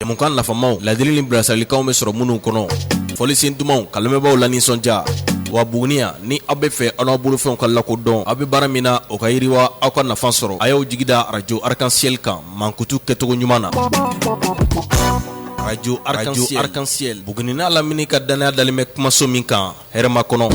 Jɛmukan nafamaw, ladili ni bilasiralikanw bɛ sɔrɔ minnu kɔnɔ, fɔlisen dumanw ka lamɛnbaaw lanisɔndiya. Wa Buguni yan, ni aw bɛ fɛ aw n'aw bolofɛnw ka lakodɔn, aw bɛ baara min na o ka yiriwa, aw ka nafa sɔrɔ, a y'aw jigi da arajo Arc-en-Ciel kan mankutu kɛcogo ɲuman na. Arajo Arc-en-Ciel, Buguni n'a lamini ka dannaya dalen bɛ kumaso min kan. Hɛrɛma kɔnɔ.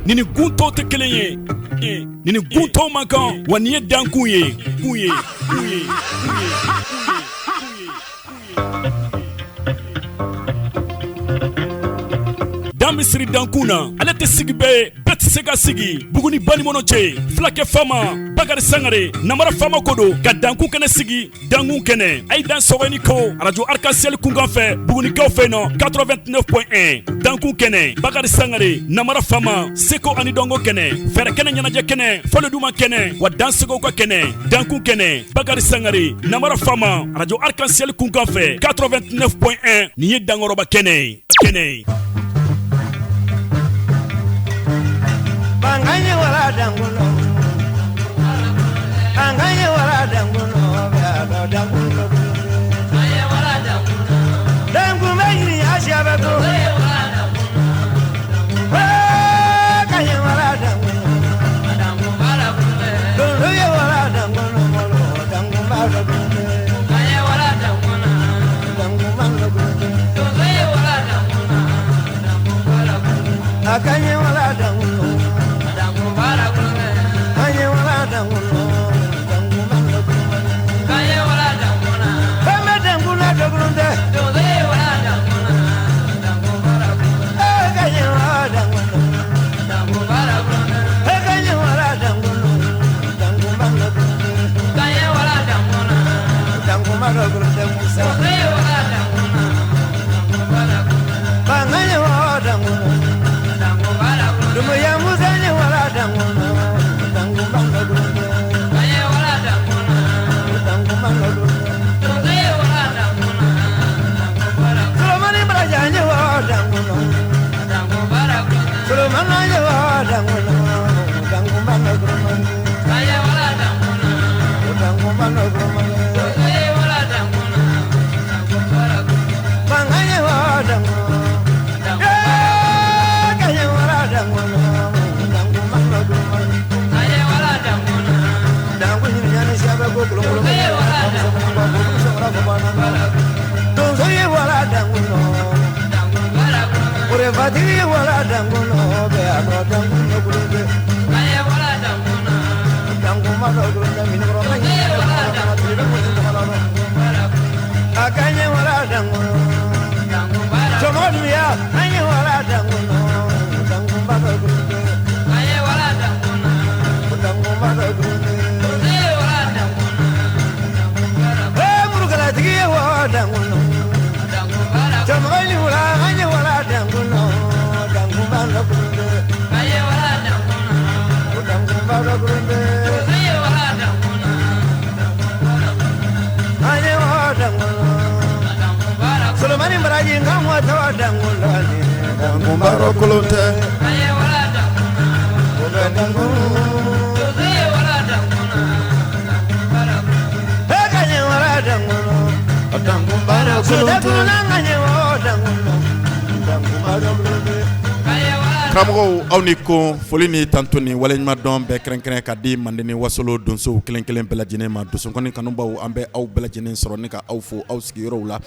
Ni ni gun tɔw tɛ kelen ye, ni ni gun tɔw man kan, wa nin ye dankun ye, kun ye, kun ye. Dan bɛ siri dankun na, ale tɛ sigi bɛɛ ye, bɛɛ tɛ se ka sigi. Buguni banikɔnɔ cɛ, fulakɛ faama Bakari Sangare, namara faama ko don ka dankun kɛnɛ sigi. Dankun kɛnɛ, a ye dan sɔgɔ ni ko arajo Arc-en-Ciel kunkan fɛ Bugunikaw fɛ nɔ 89.1. Dankun kɛnɛ, Bakari Sangare, namara faama, seko ani dɔnko kɛnɛ, fɛɛrɛ kɛnɛ, ɲɛnajɛ kɛnɛ, fɔli duman kɛnɛ, wa dansegow ka kɛnɛ. Dankun kɛnɛ, Bakari Sangare, namara faama, arajo Arc-en-Ciel kunkan fɛ 89.1. Nin ye dankɔrɔba kɛnɛ ye, kɛnɛ ye. Karamɔgɔw, aw ni ko foli ni tanto ni waleɲumandɔn bɛɛ kɛrɛnkɛrɛn ka di Manden ni Wasolo donsow kelen kelen bɛɛ lajɛlen ma. Donsokɔni kanubaw, an bɛ aw bɛɛ lajɛlen sɔrɔ ni ka aw fo aw sigiyɔrɔw la.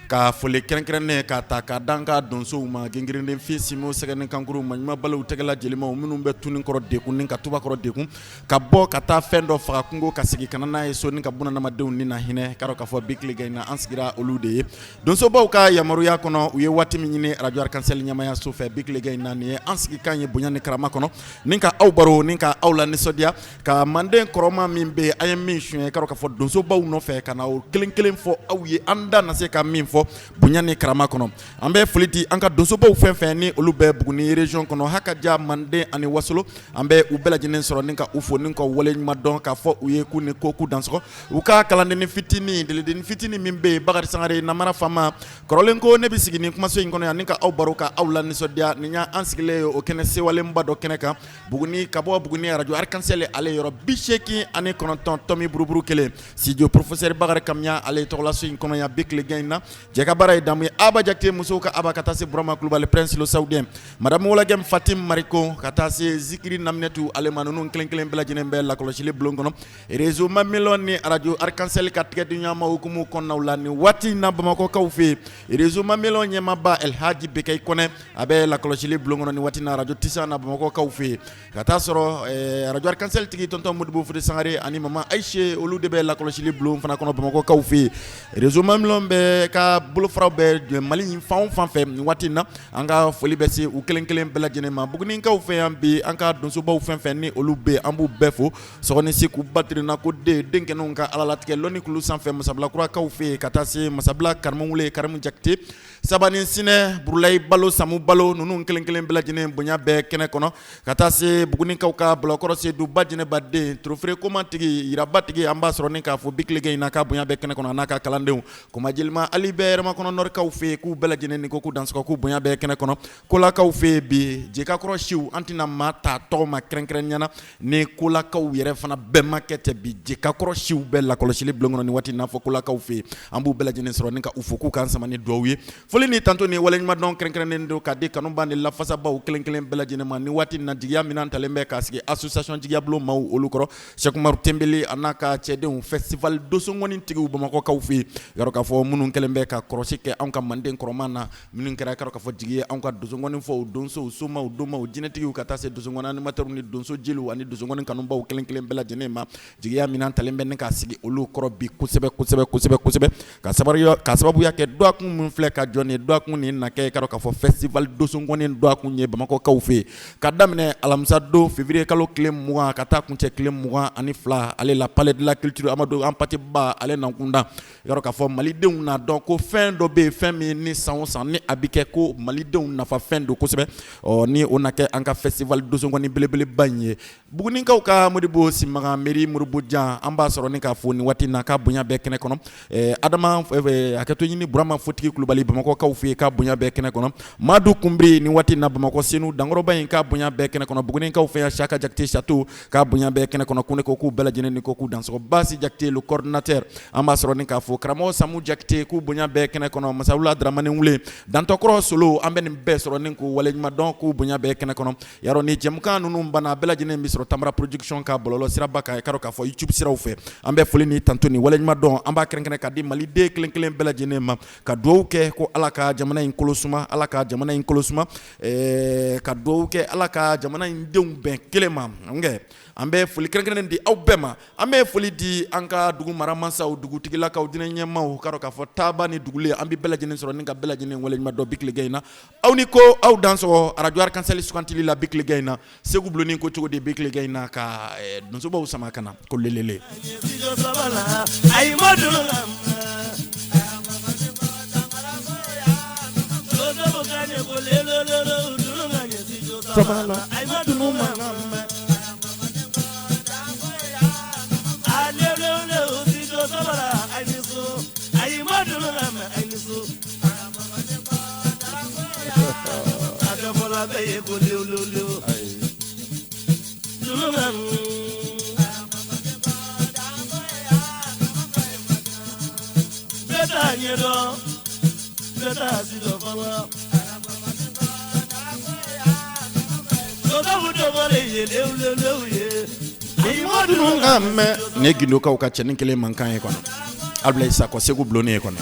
Ka foli kɛrɛnkɛrɛnnen ka ta ka da an ka donsow ma, gingirinden fin simo sɛgɛnin kankuru maɲuman baliw tɛgɛla jelimaw minnu bɛ tuni kɔrɔ dekun ni ka tuba kɔrɔ dekun, ka bɔ ka taa fɛn dɔ faga kungo ka segin ka na n'a ye so ni ka bunadamadenw ni na hinɛ. K'a dɔn k'a fɔ bi tilegan in na an sigira olu de ye donsobaw ka yamaruya kɔnɔ. U ye waati min ɲini radio Arc-en-Ciel ɲɛmayaso fɛ, bi tilegan in na nin ye an sigikan ye bonya ni karama kɔnɔ, ni ka aw baro, ni ka aw la nisɔndiya, ka manden kɔrɔma min bɛ an ye min suɲɛ, k'a dɔn k'a fɔ donsobaw nɔfɛ, ka na o kelen kelen fɔ aw ye, an da na se ka min fɔ bonya ni karama kɔnɔ. An bɛ foli di an ka donsobaw fɛn fɛn ni olu bɛ Buguni région kɔnɔ, hakaja manden ani wasolo, an bɛ u bɛɛ lajɛlen sɔrɔ ni ka u fo ni ka waleɲuman dɔn, k'a fɔ u ye k'u ni ko, k'u dansɔgɔ. U ka kalandennin fitinin, delidennin fitinin min bɛ yen, Bakari Sangare namara faama kɔrɔlen, ko ne bɛ sigi nin kumaso in kɔnɔ yan ni ka aw baro, ka aw la nisɔndiya. Nin y'an sigilen ye o kɛnɛ sewalenba dɔ kɛnɛ kan Buguni, ka bɔ Buguni radio Arc-en-Ciel ale yɔrɔ 89 tomi buruburu kelen, studio professeur Bakari Kamiya ale tɔgɔlaso in kɔnɔ yan bi tilegan in na. Jɛ ka baara ye damu ye Aba Jakite musow ka Aba, ka taa se Burama Kulubali prince le saoudien, madame Wolagɛm Fatim Mariko, ka taa se Zikiri Naminɛtu ale ma. Ninnu kelen kelen bɛɛ lajɛlen bɛ lakɔlɔsili bulon kɔnɔ réseau Mamilɔn ni radio Arc-en-Ciel ka tigɛ di ɲɔgɔn ma hukumu kɔnɔnaw la nin waati in na Bamakɔkaw fɛ yen. Réseau Mamilɔn ɲɛmaaba El Hadji Bekayi Kɔnɛ, a bɛ lakɔlɔsili bulon kɔnɔ nin waati na radio Tisa na Bamakɔkaw fɛ yen. Ka taa sɔrɔ radio Arc-en-Ciel tigi tonton Modibo Fode Sangare ani mama Ayise, olu de bɛ lakɔlɔsili bulon fana kɔnɔ Bamakɔkaw fɛ yen. Réseau Mamilɔn bɛ ka bolofaraw bɛ Mali fan o fan fɛ nin waati in na, an ka foli bɛ se u kelen kelen bɛɛ lajɛlen ma. Bugunikaw fɛ yan bi, an ka donsobaw fɛn fɛn ni olu bɛ, an b'u bɛɛ fo. Sɔgɔni Seku Batirina ko den denkɛninw ka alalatigɛ lɔnni kulu sanfɛ Masabilakurakaw fɛ yen, ka taa se Masabila Karimu Wule, Karimu Jakite, Sabani Sinɛ, Burulayi Balo, Samu Balo, ninnu kelen kelen bɛɛ lajɛlen bonya bɛɛ kɛnɛ kɔnɔ. Ka taa se Bugunikaw ka Balakɔrɔ Sedu ba jɛnɛbaden Turufere komatigi Yirabatigi, an b'a sɔrɔ ni k'a fɔ bi tilegan in na k'a bonya bɛɛ kɛnɛ kɔnɔ, a n'a ka kalandenw. Koma Jelima Ali bɛ Hɛrɛmakɔnɔ Nɔrikaw fɛ yen, k'u bɛɛ lajɛlen ni ko k'u dansɔgɔ, k'u bonya bɛɛ kɛnɛ kɔnɔ. Kolakaw fɛ yen bi, Jekakɔrɔ siw, an tɛna maa ta tɔgɔ ma kɛrɛnkɛrɛnya na ni kolakaw yɛrɛ fana bɛɛ ma kɛ tɛ. Bi Jekakɔrɔ siw bɛɛ lakɔlɔsili bulon kɔnɔ nin waati n'a fɔ kolakaw fɛ yen, an b'u bɛɛ lajɛlen sɔrɔ ni ka u fo, k'u k'an sama ni dugawu ye. Foli ni tanto ni waleɲumandɔn kɛrɛnkɛrɛnnen don ka di kanuba ni lafasabaw kelen kelen bɛɛ lajɛlen ma nin waati na. Jigiya minɛn talen bɛ k'a sigi association jigiyabulon maaw olu kɔrɔ, Sɛki Umaru Tenbeli a n'a ka cɛdenw, festival donsongɔni tigiw Bamakɔkaw fɛ yen, yarɔ k'a fɔ minnu kɛlen bɛ ka kɔrɔsi kɛ anw ka manden kɔrɔman na, minnu kɛra k'a fɔ jigi ye anw ka donsongɔni fɔw, donsow, somaw, domaw, jinɛtigiw, ka taa se donsongɔni animateurs ni donso jeliw ani donsongɔni kanubaw kelen kelen bɛɛ lajɛlen ma. Jigiya minɛn talen bɛ ne k'a sigi olu kɔrɔ bi kosɛbɛ kosɛbɛ kosɛbɛ kosɛbɛ, ka sababuya kɛ dɔgɔkun min filɛ ka jɔ nin dɔgɔkun nin na kɛ, k'a fɔ festival donsongɔni dɔgɔkun ye Bamakɔkaw fɛ yen, ka daminɛ alamisa don février kalo tile 20 ka taa kuncɛ tile 22 ale la palais de la culture Amadou Hampâté Bâ ale nankunda. Yarɔ k'a fɔ malidenw n'a dɔn ko fɛn dɔ bɛ yen, fɛn min ni san o san ni a bɛ kɛ, ko malidenw nafa fɛn don kosɛbɛ. Ɔ ni o na kɛ an ka festival donsongɔni belebeleba in ye. Bugunikaw ka Modibo Simaga mairie Modibo Jan, an b'a sɔrɔ ni k'a fo nin waati na k'a bonya bɛɛ kɛnɛ kɔnɔ. Adama hakɛto ɲini Burama Fotigi Kulubali Bamakɔkaw fɛ yen, k'a bonya bɛɛ kɛnɛ kɔnɔ. Madu Kunbiri nin waati na Bamakɔ Senu dankɔrɔba in, k'a bonya bɛɛ kɛnɛ kɔnɔ. Bugunikaw fɛ yan, Saka Jakite Chateau, k'a bonya bɛɛ kɛnɛ kɔnɔ. Ko ne ko k'u bɛɛ lajɛlen ni ko k'u dansɔgɔ. Basi Jakite le coordinateur, an b'a sɔrɔ ni k'a fo. Karamɔgɔ Samu Jakite, k'u bonya bɛɛ kɛnɛ kɔnɔ. Masawula Dramani Wule Dantɔkɔrɔ Solo, an bɛ nin bɛɛ sɔrɔ ni k'u waleɲuman dɔn, k'u bonya bɛɛ kɛnɛ kɔnɔ. Yarɔ ni jɛmukan ninnu banna, a bɛɛ lajɛlen bɛ sɔrɔ Tamara Production ka bɔlɔlɔ siraba kan, k'a dɔn k'a fɔ YouTube siraw fɛ. An bɛ foli ni tanto ni waleɲuman dɔn, an b'a kɛrɛnkɛrɛn ka di maliden kelen kelen bɛɛ lajɛlen ma, ka dugawu kɛ ko Ala ka jamana in kolo suma, Ala ka jamana in kolo suma, ka dugawu kɛ Ala ka jamana in denw bɛn kelen ma. An bɛ foli kɛrɛnkɛrɛnnen di aw bɛɛ ma. An bɛ foli di an ka dugu maramansaw, dugutigilakaw, diinɛ ɲɛmaaw, k'a dɔn k'a fɔ taaba ni dugulen, an bɛ bɛɛ lajɛlen sɔrɔ ni ka bɛɛ lajɛlen waleɲuman dɔn bi tilegan in na. Aw ni ko aw dansɔgɔ arajo Arc-en-Ciel sugantili la bi tilegan in na. Segu bulonnin ko cogo di bi tilegan in na ka donsobaw sama ka na ko lelele. Mɛn nin ye Gindokaw ka cɛnin kelen mankan ye kɔnɔ, Abulayi Sakɔ Segu bulonnin ye kɔnɔ.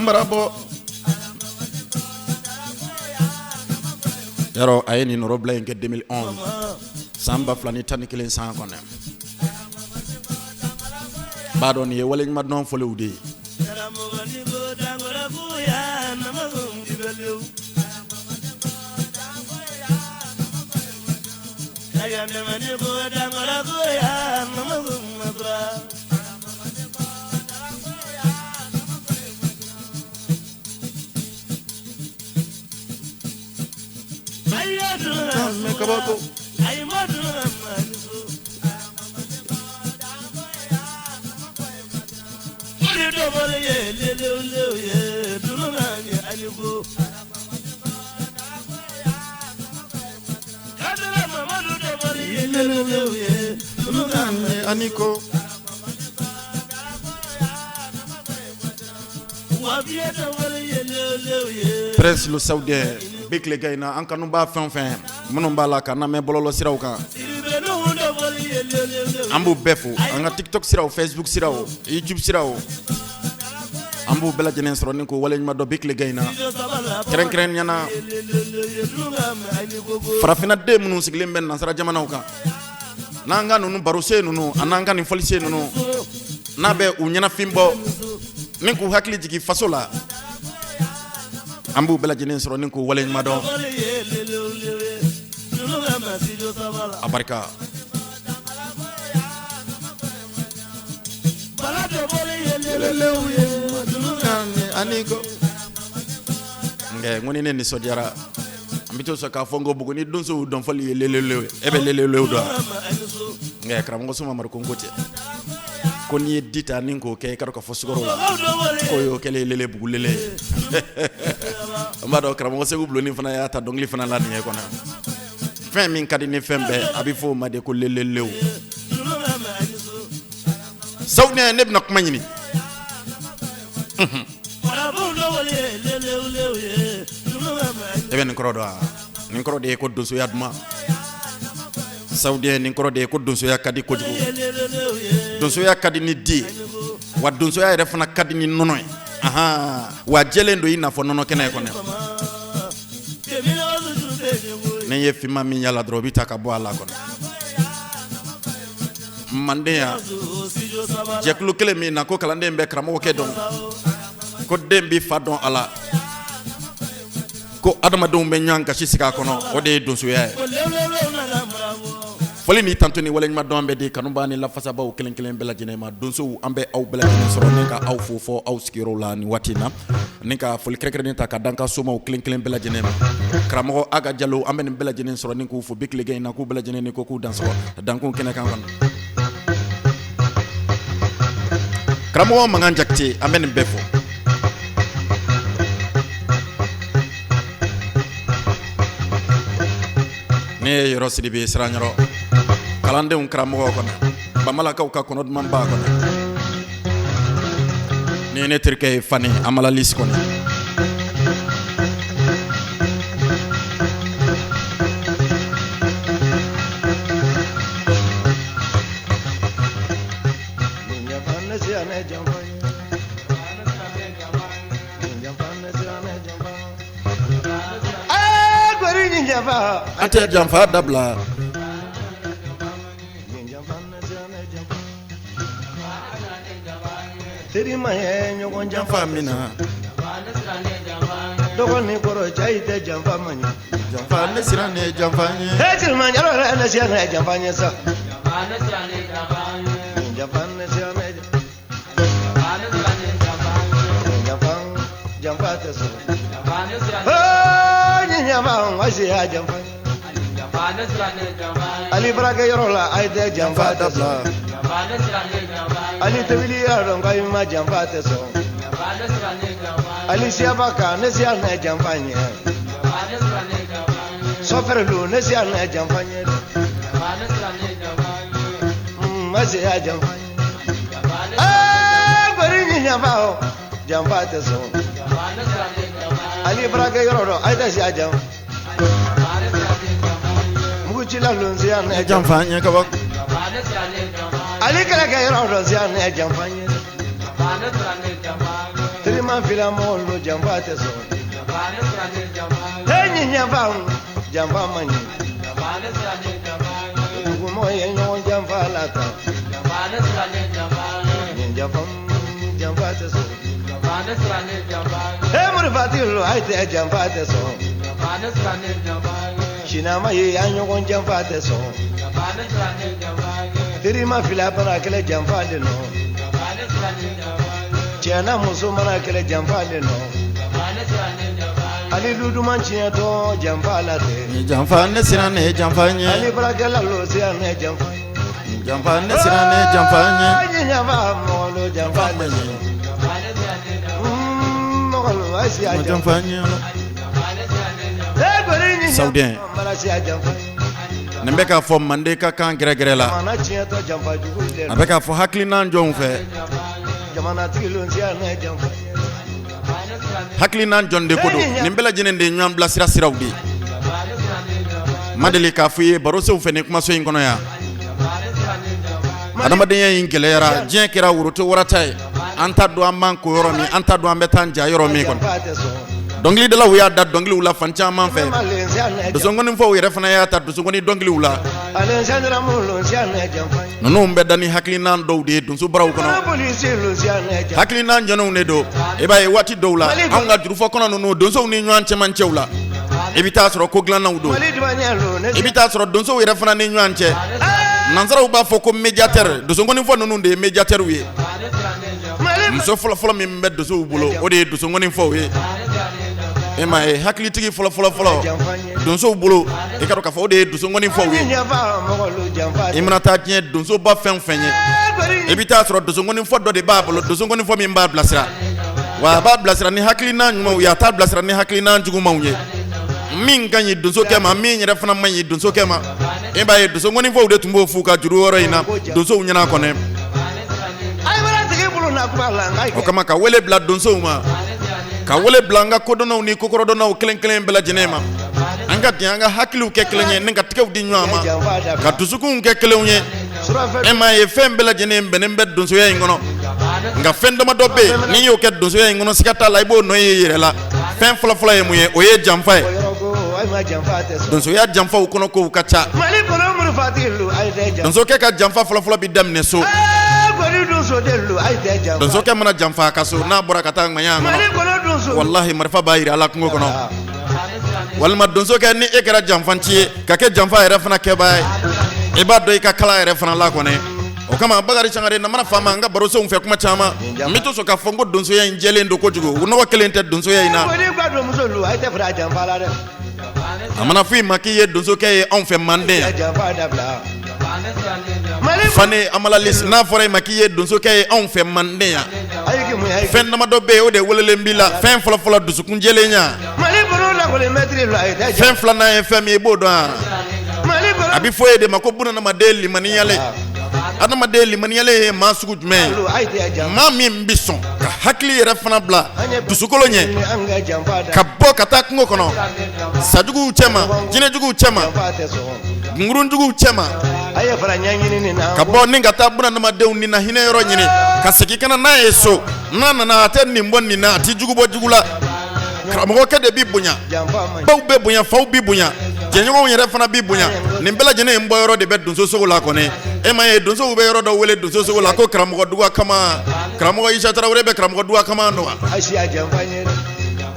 Marabɔ yarɔ a ye nin nɔrɔbila in kɛ 2011 san 2011 san kɔnɔ. B'a dɔn nin ye waleɲumandɔn fɔliw de ye. Kabako. Aniko. Prince le Saoudien bi tilegan in na an kanu b'a fɛn o fɛn minnu b'a la ka lamɛn bɔlɔlɔ siraw kan, an b'u bɛɛ fo. An ka TikTok siraw, Facebook siraw, YouTube siraw, an b'u bɛɛ lajɛlen sɔrɔ ni ko waleɲuman dɔn bi tilegan in na. Kɛrɛnkɛrɛnnenya na farafinna den minnu sigilen bɛ nansara jamanaw kan, n'an ka ninnu barosen ninnu a n'an ka nin fɔlisen ninnu n'a bɛ u ɲɛnafin bɔ ni k'u hakili jigin faso la, an b'u bɛɛ lajɛlen sɔrɔ ni k'u waleɲuman dɔn. A barika. Nka n ko ni ne nisɔndiyara an bɛ to sɔn k'a fɔ n ko Buguni donsow dɔnfɔli ye lelelew ye. E bɛ lelelew dɔn wa? Nka karamɔgɔ Soma Amadu ko n ko tɛ ko n'i ye di ta ni k'o kɛ i ka dɔn k'a fɔ sukaro la k'o y'o kɛlen ye lele bugu lele ye. An b'a dɔn karamɔgɔ Segu Buloni fana y'a ta dɔnkili fana la nin ye kɔnɔ. Fɛn min ka di ni fɛn bɛɛ a bɛ fɔ o ma de ko lelelew. Saoudien ne bɛna kuma ɲini. E bɛ nin kɔrɔ dɔn wa? Nin kɔrɔ de ye ko donsoya duman. Saoudien nin kɔrɔ de ye ko donsoya ka di kojugu. Donsoya ka di ni di ye, wa donsoya yɛrɛ fana ka di ni nɔnɔ ye. Ahan, wa jɛlen don i n'a fɔ nɔnɔ kɛnɛ kɔnɔ. N'i ye finman min y'a la dɔrɔn o bɛ ta ka bɔ a la kɔnɔ. Manden yan jɛkulu kelen min na ko kalanden bɛ karamɔgɔkɛ dɔn, ko den bɛ fa dɔn a la, ko adamadenw bɛ ɲɔgɔn gasi sigi a kɔnɔ, o de ye donsoya ye. Foli ni tanto ni waleɲuman dɔn bɛ di kanubaa ni lafasabaw kelen kelen bɛɛ lajɛlen ma. Donsow an bɛ aw bɛɛ lajɛlen sɔrɔ ni ka aw fo fɔ aw sigiyɔrɔw la nin waati in na, ni ka foli kɛrɛnkɛrɛnnen ta ka d'an ka somaw kelen kelen bɛɛ lajɛlen ma. Karamɔgɔ Aga Jalo an bɛ nin bɛɛ lajɛlen sɔrɔ ni k'u fo bi tilegan in na, k'u bɛɛ lajɛlen ni ko k'u dansɔgɔ dankun kɛnɛ kan kɔnɔ. Karamɔgɔ Mankan Jakite an bɛ nin bɛɛ fo. Ne ye Yɔrɔ Sidibe Siranyɔrɔ kalandenw karamɔgɔ kɔnɔ, Bamalakaw ka kɔnɔ duman b'a kɔnɔ. Ni ye ne terikɛ ye Fani Amalalisi kɔnɔ. An tɛ janfa dabila. Terima ye ɲɔgɔn janfa min na. Dɔgɔnin kɔrɔ cɛ i tɛ janfa man ɲɛ. Janfa ne siran ne janfa ɲɛ. E Kilimanjaro yɛrɛ ne siran ne janfa ɲɛ sa. Janfa ne siran ne janfa janfa tɛ sɔrɔ. Ni janfa wa siya janfa. Ali baarakɛyɔrɔ la a tɛ janfa dabila. Ali tobili yɔrɔ dɔn ko i ma janfa tɛ sɔrɔ. Ali siyaba kan ne siya ne janfa ɲɛ. Sɔfɛrɛ don ne siya na janfa ɲɛ dɛ. Ma se ya janfa ɲɛ. Aa gori ni janfa o janfa tɛ sɔn. Ali barakɛ yɔrɔ dɔn a tɛ siya janfa. Mugucila lon siya na janfa ɲɛ kaba. Ali kɛlɛkɛ yɔrɔ dɔn siya na janfa ɲɛ. Terima fila mɔgɔ lo janfa tɛ sɔn. E ni janfa janfa man ɲi. Dugumɔgɔ ye ɲɔgɔn janfa la tan. Nin janfa janfa tɛ sɔn. E morifati lo a tɛ janfa tɛ sɔn. Sinama ye an ɲɔgɔn janfa tɛ sɔn. Terima fila bara kɛlɛ janfa de nɔ. Cɛ n'a muso mana kɛlɛ janfa de nɔ. Ali du duman tiɲɛtɔ janfa la tɛ. Janfa ne siran ne janfa ɲɛ. Ali baarakɛla lo siran ne janfa. Janfa ne siran ne janfa ɲɛ. Ni janfa mɔgɔ lo janfa tɛ sɔn. Mɔgɔ lo a siya janfa ɲɛ. Sawudɛn nin bɛ k'a fɔ manden ka kan gɛrɛgɛrɛ la. A bɛ k'a fɔ hakilinan jɔnw fɛ. Hakilinan jɔn de ko don nin bɛɛ lajɛlen de ye ɲɔgɔn bilasira siraw de ye. Ma deli k'a fɔ i ye barosenw fɛ nin kumaso in kɔnɔ yan. Adamadenya in gɛlɛyara, diɲɛ kɛra woroto warata ye. An t'a dɔn an b'an ko yɔrɔ min, an t'a dɔn an bɛ taa an ja yɔrɔ min kɔnɔ. Dɔnkilidalaw y'a da dɔnkiliw la fan caman fɛ. Dosongɔnifɔw yɛrɛ fana y'a ta dosongɔni dɔnkiliw la. Ninnu bɛ da ni hakilinan dɔw de ye donsobaraw kɔnɔ. Hakilinan jɔnw de don. I b'a ye waati dɔw la anw ka jurufɔ kɔnɔ ninnu donsow ni ɲɔgɔn cɛmancɛw la, i bɛ taa sɔrɔ ko dilannaw don. I bɛ taa sɔrɔ donsow yɛrɛ fana ni ɲɔgɔn cɛ. Nansaraw b'a fɔ ko médiateur. Dosongɔnifɔ ninnu de ye médiateurw ye. Muso fɔlɔfɔlɔ min bɛ donsow bolo, o de ye dosongɔnifɔw ye. E m'a ye hakilitigi fɔlɔfɔlɔ fɔlɔ donsow bolo, i ka dɔn k'a fɔ o de ye dosongɔnifɔw ye. I mana taa diɲɛ donsoba fɛn o fɛn ye, i bɛ taa sɔrɔ dosongɔnifɔ dɔ de b'a bolo, dosongɔnifɔ min b'a bilasira. Wa a b'a bilasira ni hakilina ɲumanw ye, a t'a bilasira ni hakilina jugumanw ye. Min ka ɲi donsokɛ ma, min yɛrɛ fana man ɲi donsokɛ ma, e b'a ye dosongɔnifɔw de tun b'o f'u ka juru yɔrɔ in na donsow ɲɛna kɔnɔ. O kama ka wele bila donsow ma, ka wele bila an ka kodɔnnaw ni kokɔrɔdɔnnaw kelen kelen bɛɛ lajɛlen ma. An ka diɲɛ, an ka hakiliw kɛ kelen ye, ni ka tigɛw di ɲɔgɔn ma, ka dusukunw kɛ kelenw ye. E m'a ye fɛn bɛɛ lajɛlen bɛnnen bɛ donsoya in kɔnɔ. Nka fɛn damadɔ bɛ yen, n'i y'o kɛ donsoya in kɔnɔ, siga t'a la i b'o nɔ ye i yɛrɛ la. Fɛn fɔlɔfɔlɔ ye mun ye? O ye janfa ye. Donsoya janfaw kɔnɔ kow ka ca. Donsokɛ ka janfa fɔlɔfɔlɔ bɛ daminɛ so. Donsokɛ mana janfa a ka so, n'a bɔra ka taa ŋaɲa kɔnɔ, walahi marifa b'a yira a la kungo kɔnɔ. Walima donsokɛ, ni e kɛra janfanci ye, ka kɛ janfa yɛrɛ fana kɛbaa ye, i b'a dɔn i ka kala yɛrɛ fana la kɔnɔ. O kama Bakari Sangare namara faama, an ka barosenw fɛ kuma caman, n bɛ to sɔn k'a fɔ n ko donsoya in jɛlen don kojugu. Nɔgɔ kelen tɛ donsoya in na. A mana fɔ i ma k'i ye donsokɛ ye anw fɛ manden yan, Fane Amalalis, n'a fɔra i ma k'i ye donsokɛ ye anw fɛ manden yan, fɛn damadɔ bɛ yen o de welelen b'i la. Fɛn fɔlɔfɔlɔ, dusukun jɛlenya. Fɛn filanan ye fɛn min ye, i b'o dɔn wa? A bɛ fɔ e de ma ko bunadamaden limaniyalen. Adamaden limaniyalen ye maa sugu jumɛn ye? Maa min bɛ sɔn ka hakili yɛrɛ fana bila dusukolo ɲɛ, ka bɔ ka taa kungo kɔnɔ, sajuguw cɛma, jinɛjuguw cɛma, nkurunjuguw cɛma, ka bɔ ni ka taa bunadamadenw ni na hinɛ yɔrɔ ɲini, ka segin ka na n'a ye so. N'a nana, a tɛ nin bɔ nin na, a tɛ jugu bɔ jugu la. Karamɔgɔkɛ de b'i bonya, baw bɛ bonya, faw b'i bonya, jɛɲɔgɔnw yɛrɛ fana b'i bonya. Nin bɛɛ lajɛlen in bɔyɔrɔ de bɛ donsosogo la kɔni. E m'a ye donsow bɛ yɔrɔ dɔ wele donsosogo la ko karamɔgɔ duga kama. Karamɔgɔ Isa Tarawele bɛ karamɔgɔ duga kama dɔn wa?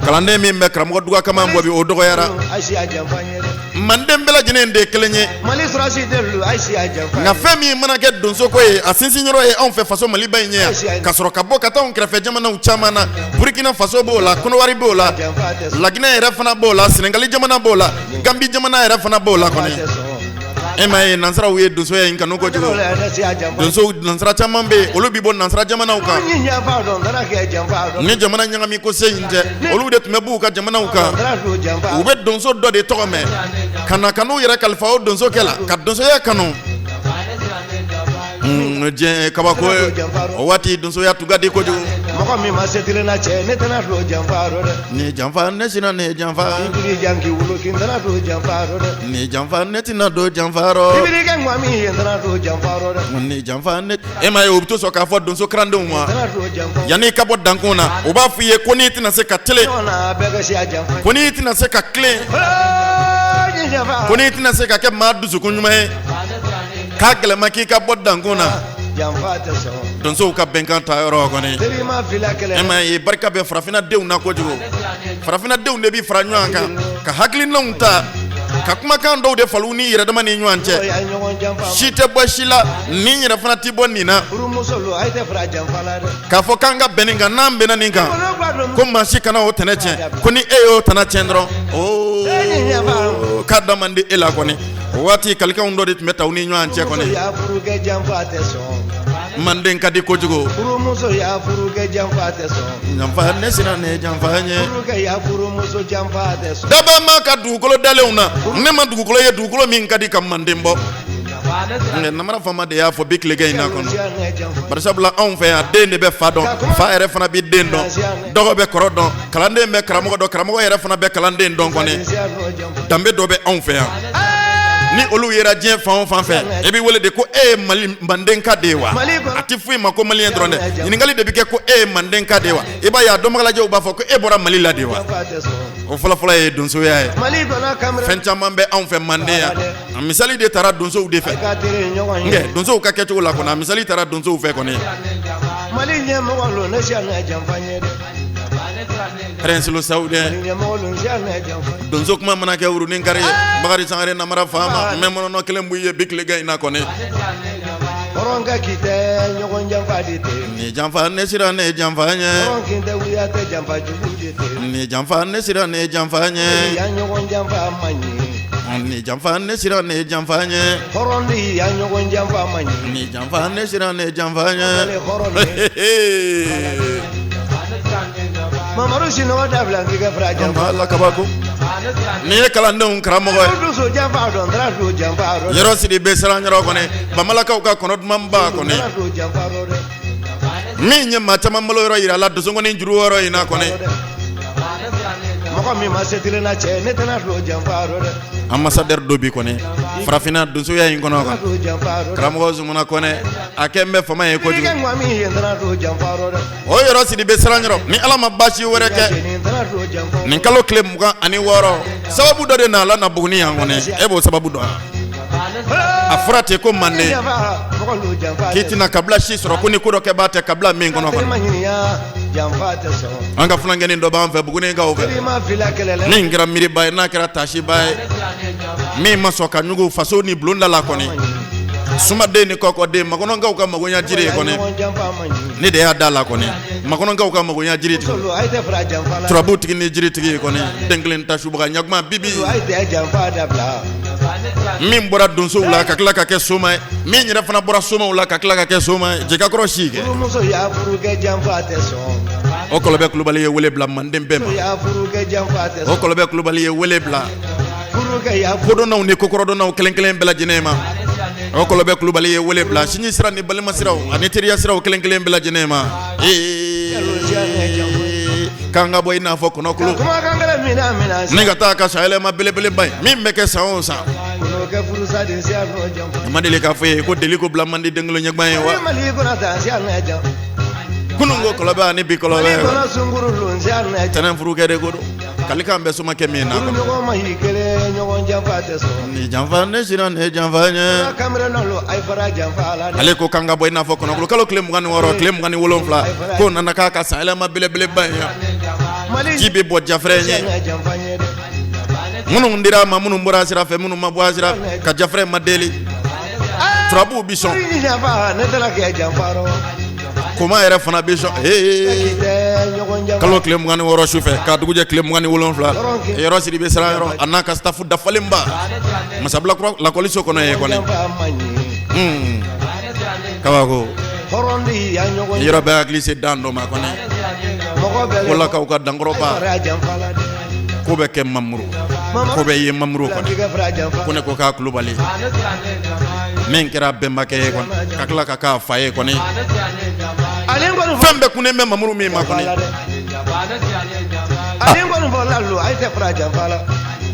Kalanden min bɛ karamɔgɔ duga kama bɔ bi, o dɔgɔyara. Manden bɛɛ lajɛlen de ye kelen ye. Nka fɛn min mana kɛ donsoko ye, a sinsinyɔrɔ ye anw fɛ faso Maliba in ye yan, ka sɔrɔ ka bɔ ka taa anw kɛrɛfɛ jamanaw caman na. Burkina Faso b'o la, Kɔnɔwari b'o la, Laginɛ yɛrɛ fana b'o la, Senegali jamana b'o la, Gambi jamana yɛrɛ fana b'o la kɔni. E m'a ye nansaraw ye donsoya in kanu kojugu. Donsow nansara caman bɛ yen, olu bɛ bɔ nansara jamanaw kan. Ni jamana ɲagami ko se in tɛ, olu de tun bɛ b'u ka jamanaw kan. U bɛ donso dɔ de tɔgɔ mɛn ka na ka n'u yɛrɛ kalifa o donsokɛ la ka donsoya kanu. Diɲɛ kabako ye, o waati donsoya tun ka di kojugu. Mɔgɔ min ma se na cɛ, ne tɛna don janfa rɔ dɛ. Ni janfa ne sina ne janfa. I biri jan k'i wolo k'i tɛna don janfa rɔ dɛ. Ni janfa ne tɛna don janfa rɔ. I biri kɛ ŋwa min ye, n tɛna don janfa rɔ dɛ. Ni janfa ne e m'a ye u bɛ to sɔn k'a fɔ donso karandenw ma. Yanni i ka bɔ dankun na, u b'a fɔ i ye ko n'i tɛna se ka tilen. Ko n'i tɛna se ka tilen. Ko n'i tɛna se ka kɛ maa dusukun ɲuman ye. K'a gɛlɛma k'i ka bɔ dankun na. Donsow ka bɛnkan ta yɔrɔ kɔni, e m'a ye barika bɛ farafinna denw na kojugu. Farafinna denw de bɛ fara ɲɔgɔn kan ka hakilinaw ta ka kumakan dɔw de falen u ni yɛrɛdama ni ɲɔgɔn cɛ. Si tɛ bɔ si la, nin yɛrɛ fana tɛ bɔ nin na. K'a fɔ k'an ka bɛn nin kan, n'an bɛnna nin kan, ko maa si kana o tɛnɛ tiɲɛ. Ko ni e y'o tɛnɛ tiɲɛ dɔrɔn, oo k'a da man di e la kɔni. O waati kalikanw dɔ de tun bɛ ta u ni ɲɔgɔn cɛ kɔni. Manden ka di kojugu. Janfa ne sina ne janfa ɲɛ. Daba ma ka dugukolo dalenw na, ne ma dugukolo ye dugukolo min ka di ka manden bɔ. Namara faama de y'a fɔ bi tilegan in na kɔnɔ. Barisabula anw fɛ yan, den de bɛ fa dɔn, fa yɛrɛ fana bɛ den dɔn, dɔgɔ bɛ kɔrɔ dɔn, kalanden bɛ karamɔgɔ dɔn, karamɔgɔ yɛrɛ fana bɛ kalanden dɔn kɔni. Danbe dɔ bɛ anw fɛ yan, ni olu yera diɲɛ fan o fan fɛ, e bɛ wele de ko e ye Mali mandenka de ye wa? A tɛ foyi ma ko maliyɛn dɔrɔn dɛ. Ɲininkali de bɛ kɛ ko e ye mandenka de ye wa? I b'a ye a dɔnbagalajɛw b'a fɔ ko e bɔra Mali la de wa? O fɔlɔfɔlɔ ye donsoya ye. Fɛn caman bɛ anw fɛ manden yan. A misali de taara donsow de fɛ. Nka donsow ka kɛcogo la kɔni, a misali taara donsow fɛ kɔni. Mali ɲɛmɔgɔ lo, ne siya na janfa ɲɛ dɛ. Prince Sawu dɛ. Donso kuma mana kɛ wurunin kari ye. Bakari Sangare namara faama, n bɛ mɔnɔnɔ kelen b'i ye bi tilegan in na kɔni. Hɔrɔnkɛ k'i tɛ ɲɔgɔn janfa de tɛ. Ni janfa ne sira ne janfa ɲɛ. Hɔrɔn k'i tɛ wuya tɛ janfa jugu de tɛ. Ni janfa ne sira ne janfa ɲɛ. Ya ɲɔgɔn janfa man ɲi. Ni janfa ne sira ne janfa ɲɛ. Hɔrɔn de ya ɲɔgɔn janfa man ɲi. Ni janfa ne sira ne janfa ɲɛ. Hɔrɔn Mamadu sinɔgɔ dabila k'i ka fara janfa. Ala kabako. N'i ye kalandenw karamɔgɔ ye. Donso janfa dɔn, taara don janfa rɔ. Yɔrɔ siri bɛ siran yɔrɔ kɔni, Bamalakaw ka kɔnɔ dumanba kɔni. Min ye maa caman balo yɔrɔ yira la donsokɔni juru yɔrɔ in na kɔni. Mɔgɔ min ma se telen na cɛ, ne tɛna don janfa rɔ dɛ. Ambassadeur dɔ bi kɔni farafinna donsoya in kɔnɔ kan. Karamɔgɔ Zumana Kɔnɛ, a kɛ n bɛ fama ye kojugu. O yɔrɔ siri bɛ siran yɔrɔ ni Ala ma baasi wɛrɛ kɛ. Nin kalo tile 26, sababu dɔ de nana na Buguni yan kɔni, e b'o sababu dɔn. A fɔra ten ko manden k'i tɛna kabila si sɔrɔ ko ni ko dɔ kɛbaa tɛ kabila min kɔnɔ kɔni. An ka funankɛnin dɔ b'an fɛ Bugunikaw fɛ, min kɛra miiriba ye n'a kɛra tasiba ye, min ma sɔn ka ɲugu faso ni bulonda la kɔni. Sumaden ni kɔkɔden, makɔnɔkaw ka magoɲa jiri ye kɔni, ne de y'a da la kɔni. Makɔnɔkaw ka magoɲa jiri tigi, turabu tigi ni jiri tigi ye kɔni, den kelen tasubaga ɲaguma bibi. Min bɔra donsow la ka tila ka kɛ soma ye, min yɛrɛ fana bɔra somaw la ka tila ka kɛ soma ye, jɛkakɔrɔ si kɛ. O Kɔlɔbɛ Kulubali ye wele bila manden bɛɛ ma. O Kɔlɔbɛ Kulubali ye wele bila kodɔnnaw ni kokɔrɔdɔnnaw kelen kelen bɛɛ lajɛlen ma. O Kɔlɔbɛ Kulubali ye wele bila sinji sira ni balima siraw ani teriya siraw kelen kelen bɛɛ lajɛlen ma. K'an ka bɔ i n'a fɔ kɔnɔkulu ni ka taa ka sanyɛlɛma belebeleba ye min bɛ kɛ san o san. A ma deli k'a fɔ ye ko deli ko bila man di den kelen ɲɛgban ye wa. Kunun ko Kɔlɔbɛ ani bi Kɔlɔbɛ. Tɛnɛn furukɛ de ko don. Kalikan bɛ somakɛ min na kɔnɔ. Ni janfa ne sira ne janfa ɲɛ. Ale ko k'an ka bɔ i n'a fɔ kɔnɔkulu kalo tile 26 tile 27 k'o nana k'a ka sanyɛlɛma belebeleba in yan. Ji bɛ bɔ jafɛrɛ ɲɛ. Minnu dira a ma, minnu bɔra a sira fɛ, minnu ma bɔ a sira ka jafɛrɛ ma deli. Turabuw bi sɔn. Koma yɛrɛ fana bi sɔn. Kalo tile 26 sufɛ ka dugujɛ tile 27, Yɔrɔ Sidibe Siranyɔrɔ a n'a ka staff dafalenba Masabila kura lakɔliso kɔnɔ yen kɔni, un, kabako yɔrɔ bɛɛ hakili se dan dɔ ma kɔni, Kolakaw ka dankɔrɔba ko bɛ kɛ Mamuru ko bɛ ye Mamuru kɔni, ko ne ko k'a Kulubali min kɛra bɛnbakɛ ye kɔni ka tila ka k'a fa ye kɔni, fɛn bɛɛ kunnen bɛ Mamuru min ma kɔni.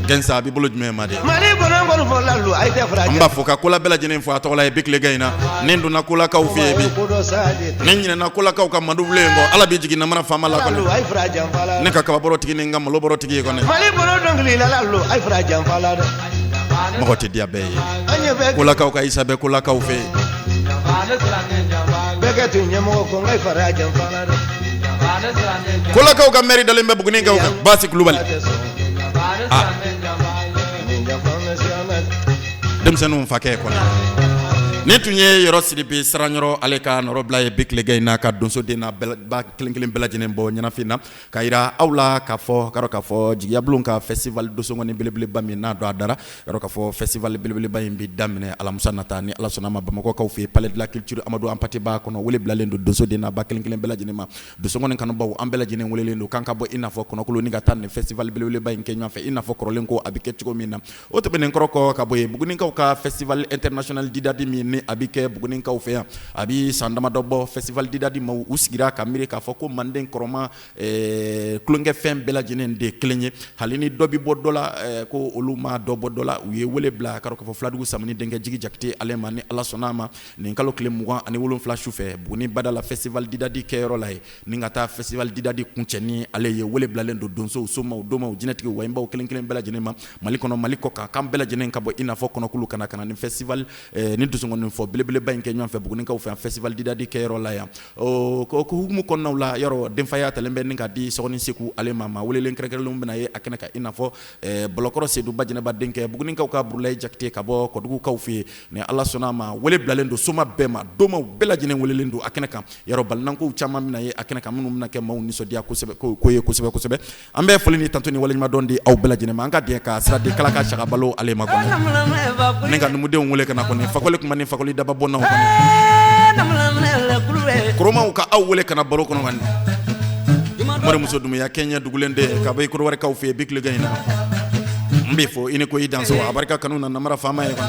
Gɛnsa a b'i bolo jumɛn ma de? An b'a fɔ ka kola bɛɛ lajɛlen fo a tɔgɔ la ye bi tilegan in na. Ni donna kolakaw fɛ yen bi, ni ɲinɛna kolakaw ka madubilen kɔ, Ala b'i jigin namara faama la kɔni. Ne ka kababɔrɔ tigi ni n ka malobɔrɔ tigi ye kɔni. Mɔgɔ tɛ diya bɛɛ ye. Kolakaw ka Isa bɛ kolakaw fɛ yen. Kolakaw ka mɛri dalen bɛ Bugunikaw kan, Basi Kulubali. Ah, denmisɛnninw fakɛ kɔni. Nin tun ye Yɔrɔ Sidibe Siranyɔrɔ ale ka nɔrɔbila ye bi tilegan in na ka donsoden n'a ba kelen kelen bɛɛ lajɛlen bɔ ɲɛnafin na ka yira aw la k'a fɔ ka k'a fɔ jigiyabulon ka festival donsongɔni belebeleba min n'a don a dara yɔrɔ k'a fɔ festival belebeleba in bɛ daminɛ alamisa nata ni Ala sɔnna ma Bamakɔkaw fɛ Palais de la Culture Amadu Anpate Ba kɔnɔ. Wele bilalen don donsoden n'a ba kelen kelen bɛɛ lajɛlen ma. Donsongɔni kanubaw an bɛɛ lajɛlen welelen don k'an ka bɔ i n'a fɔ kɔnɔkulu ni ka taa nin festival belebeleba in kɛ ɲɔgɔn fɛ i n'a fɔ kɔrɔlen ko a bɛ kɛ cogo min na. O tɛmɛnen kɔrɔ kɔ ka bɔ yen, Bugunikaw ka festival international didadi min ni a bɛ kɛ Bugunikaw fɛ yan, a bɛ san damadɔ bɔ. Festival didadi maaw u sigira ka miiri k'a fɔ ko manden kɔrɔma tulonkɛfɛn bɛɛ lajɛlen de kelen ye, hali ni dɔ bɛ bɔ dɔ la, ko olu ma dɔ bɔ dɔ la. U ye wele bila ka k'a fɔ Filadugu Samani denkɛ Jigi Jakite ale ma ni Ala sɔnna a ma nin kalo tile 27 sufɛ Buguni bada la festival didadi kɛyɔrɔ la yen, ni ka taa festival didadi kuncɛ ni ale ye. Wele bilalen don donsow, somaw, domaw, jinɛtigiw, wayibaw kelen kelen bɛɛ lajɛlen ma Mali kɔnɔ, Mali kɔ kan, k'an bɛɛ lajɛlen ka bɔ i n'a fɔ kɔnɔkulu ka na nin festival ni donsongɔni fɔ belebeleba in kɛ ɲɔgɔn fɛ Bugunikaw fɛ yan festival didadi kɛyɔrɔ la yan. O ko hukumu kɔnɔnaw la, yɔrɔ denfaya talen bɛ ni ka di Sɔgɔni Seku ale ma. Maa welelen kɛrɛnkɛrɛnlenw bɛna ye a kɛnɛ kan i n'a fɔ Bɔlɔkɔrɔ Sedu Bajɛnɛba denkɛ, Bugunikaw ka Burulayi Jakite ka bɔ Kɔdugukaw fɛ yen. Ni Ala sɔnna a ma, wele bilalen don soma bɛɛ ma, domaw bɛɛ lajɛlen welelen don a kɛnɛ kan. Yɔrɔ balinankow caman bɛna ye a kɛnɛ kan minnu bɛna kɛ maaw nisɔndiya kosɛbɛ ko ye kosɛbɛ kosɛbɛ. An bɛ foli ni tanto ni waleɲumandɔn di aw bɛɛ lajɛlen ma. An ka diɲɛ ka sira di kala ka saka balo ale ma kɔni, ni ka numudenw wele ka na kɔni, fakɔli kuma ni fakɔli daba bɔnnaw kɔni, koromaw ka aw wele ka na baro kɔnɔ kɔni. Morimuso Dumuya kɛɲɛ dugulen den ka bɔ i Kɔdiwarikaw fɛ yen bi tilegan in na, n b'i fo i ni ko i danso a barika kanu na namara faama ye kɔni.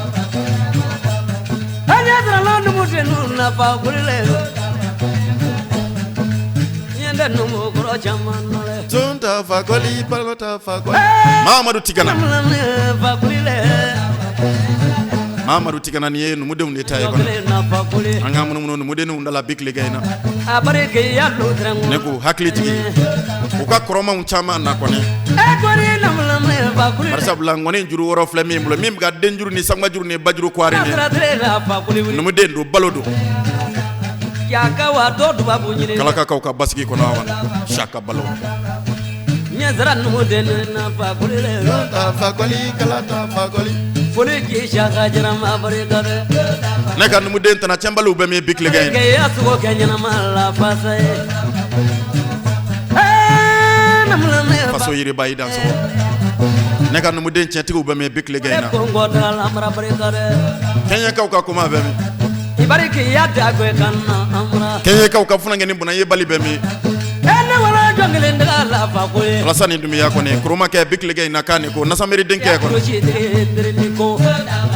Fakɔli fakɔli Mamadu Tigana, Mamadu Tigana nin ye numudenw de ta ye kɔni. An ka munumunu numudenw da la bi tilegan in na. Ne ko hakili jigin u ka kɔrɔmaw caman na kɔni, barisabula ŋɔni juru wɔɔrɔ filɛ min bolo, min bɛ ka denjuru ni sanbajuru ni bajuru kwari ni numuden don, balo don. Kalakakaw ka basigi kɔnɔ Saka Balo. Ne ka numuden tana cɛnbaliw bɛ min bi tilegan in faso yiriba i dansɔgɔ. Ne ka numuden cɛtigiw bɛ min bi tilegan in na, kɛɲɛkaw ka kuma bɛ min, kɛɲɛkaw ka funankɛnin bɔnna yebali bɛ min, Alasani Dunbiya kɔni koromakɛ bi tilegan in na k'a ni ko nasameri denkɛ kɔni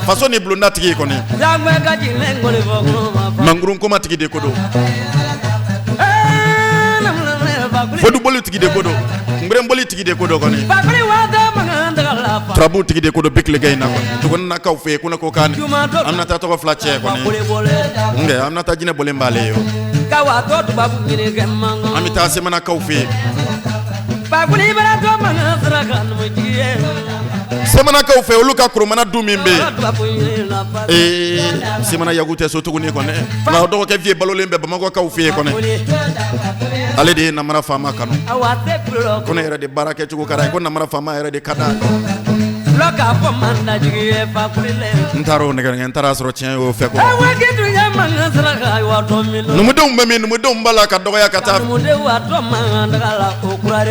faso ni bulonda tigi kɔni mangurun koma tigi de ko don, foduboli tigi de ko don, kunberenboli tigi de ko don kɔni, turabu tigi de ko don bi tilegan in na kɔni. Dɔgɔnakaw fɛ yen ko ne ko k'a ni Aminata tɔgɔ fila cɛ kɔni, nka Aminata jinɛ bɔlen b'ale ye. An bɛ taa Semanakaw fɛ yen. Semanakaw fɛ olu ka koromana du min bɛ yen, ee Semana Yagu tɛ so tuguni kɔni, nka o dɔgɔkɛ Viye balolen bɛ Bamakɔkaw fɛ yen kɔni, ale de ye namara faama kanu, ko ne yɛrɛ de baara kɛcogo ka d'a ye, ko namara faama yɛrɛ de ka d'a ye. N taara o nɛgɛ n taara sɔrɔ tiɲɛ y'o fɛ ko numudenw bɛ min, numudenw b'a la ka dɔgɔya ka taa.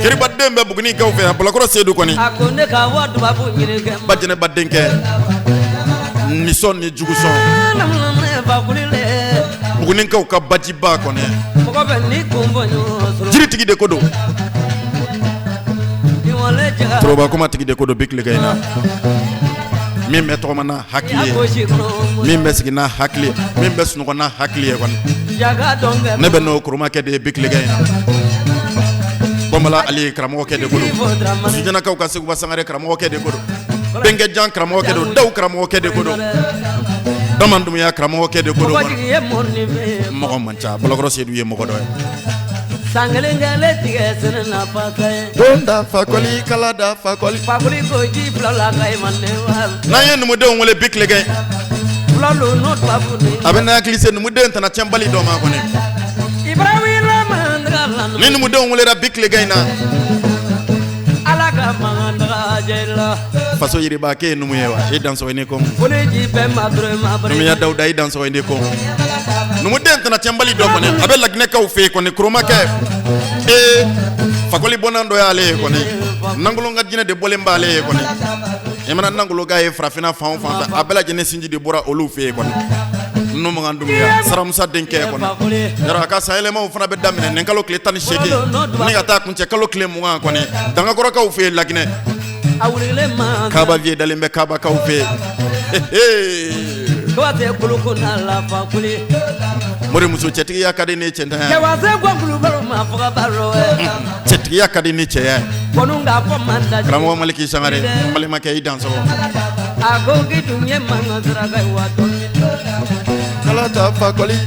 Keribaden bɛ Bugunikaw fɛ yan, Balakɔrɔ Seyidu kɔni, Bajɛnɛba denkɛ, nisɔn ni jugusɔn, Bugunikaw ka bajiba kɔni, jiritigi de ko don, toroba kuma tigi de ko don bi tilegan in na. Min bɛ tɔgɔma n'a hakili ye, min bɛ sigi n'a hakili ye, min bɛ sunɔgɔ n'a hakili ye kɔni, ne bɛ n'o koromakɛ de ye bi tilegan in na. Bɔnbala Ali karamɔgɔkɛ de ko don, Sujanakaw ka Seguba Sangare karamɔgɔkɛ de ko don, Bɛnkɛjan karamɔgɔkɛ don, Daw karamɔgɔkɛ de ko don, Damandumuya karamɔgɔkɛ de ko don. Mɔgɔ man ca, Balakɔrɔ Seyidu ye mɔgɔ dɔ ye. San kelen kɛlen tigɛ sɛnɛ na fasa ye. Don da fakɔli kala da fakɔli. Fakɔli ko ji fila la ka manden wa. N'an ye numudenw wele bi tilegan. Fila don n'o tubabu ni. A bɛ n'a hakili se numuden tana tiɲɛbali dɔ ma kɔni. Ibrahima mandaga la. Ni numudenw welera bi tilegan in na. Ala ka mandaga jɛ la. Faso yiriba k'e ye numu ye wa? E dansɔgɔ i ni ko. Foli ji bɛɛ ma dɔrɔn ma bari. Numuya Dawuda i dansɔgɔ i ni ko. Numuden tana tiɲɛbali dɔ kɔni a bɛ Laginɛkaw fɛ yen kɔni, koromakɛ ee fakɔli bɔnna dɔ y'ale ye kɔni, Nangolo ka jinɛ de bɔlen b'ale ye kɔni. I mana Nangolo ka ye farafinna fan o fan fɛ, a bɛɛ lajɛlen sinji de bɔra olu fɛ yen kɔni. Numugan Dunbuya Saramusa denkɛ kɔni, yɔrɔ a ka sanyɛlɛmaw fana bɛ daminɛ nin kalo tile 18 ni ka taa kuncɛ kalo tile 20 kɔni, Dangakɔrɔkaw fɛ yen Laginɛ. Kaba vie dalen bɛ Kabakaw fɛ yen. Mori muso cɛtigiya ka di ne cɛntanya. Cɛtigiya ka di ne cɛya ye. Karamɔgɔ Maliki Sangare, n balimakɛ i dansɔgɔ. Kala ta fakɔli.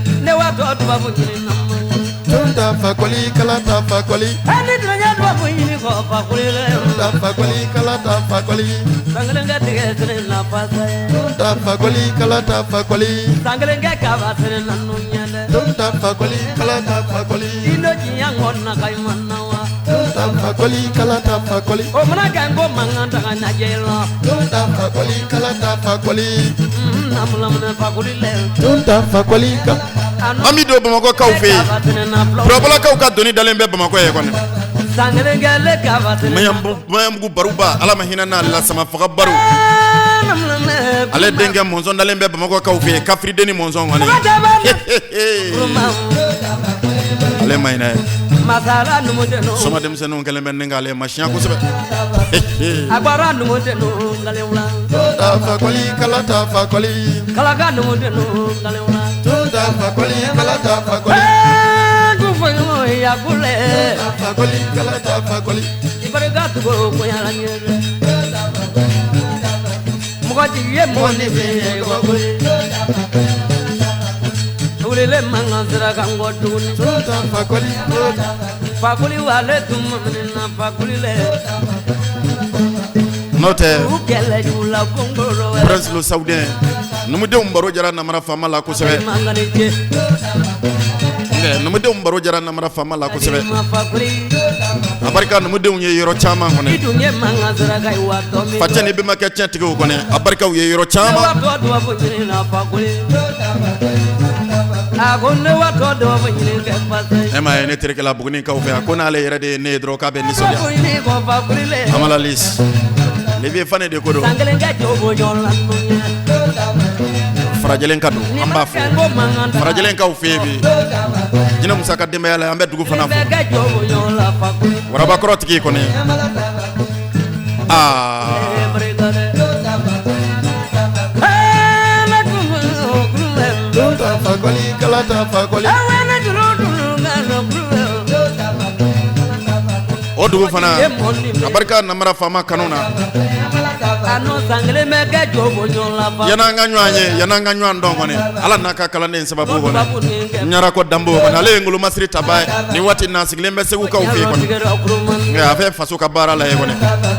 Tun ta fakɔli kala ta fakɔli. Ta fakɔli kala ta fakɔli. Tun ta fakɔli kala ta fakɔli. Tun ta fakɔli kala ta fakɔli. Tun ta fakɔli kala ta fakɔli. Tun ta fakɔli kala ta fakɔli. Tun ta fakɔli ka. An bɛ don Bamakɔkaw fɛ yen. Burabɔlakaw ka doni dalen bɛ Bamakɔ ye kɔni. Maɲanbugu baroba, Ala ma hinɛ n'ale la, sama faga baro. Ale denkɛ mɔnzɔn dalen bɛ Bamakɔkaw fɛ yen, kafiriden ni mɔnzɔn kɔni. Ale ma hinɛ. Soma denmisɛnninw kɛlen bɛ ni k'ale ma siɲɛ kosɛbɛ. Ta fakɔli kala ta fakɔli. Tun ta fakɔli kala ta fakɔli. Fakɔli kala ta fakɔli. Tun ta fakɔli. Fakɔli wale tun na fakɔli le. N'o tɛ Prince le Saoudien, numudenw baro jara namara faama la kosɛbɛ. Numudenw baro jara namara faama la kosɛbɛ. A barika numudenw ye yɔrɔ caman kɔni. Facɛ ni bɛnbakɛ tiɲɛtigiw kɔni, a barikaw ye yɔrɔ caman. E m'a ye ne terikɛ la Bugunikaw fɛ yan, ko n'ale yɛrɛ de ye ne ye dɔrɔn k'a bɛ nisɔndiya. Amala Lis, Levier Fane de ko don. Farajɛlen ka don, an b'a fɔ farajɛlenkaw fɛ yen bi. Jinɛ Musa ka denbaya la, an bɛ dugu fana fo. Warabakɔrɔ tigi kɔni. Aa. Tun ta fakɔli kala ta fakɔli. O dugu fana a barika namara faama kanu na. Yan'an ka ɲɔgɔn ye, yan'an ka ɲɔgɔn dɔn kɔni, Ala n'a ka kalanden sababu kɔni, Ɲarakɔ Danbo kɔni, ale ye ngolomasiri taba ye nin waati n'a sigilen bɛ Segukaw fɛ yen kɔni, nka a bɛ faso ka baara la yen kɔni,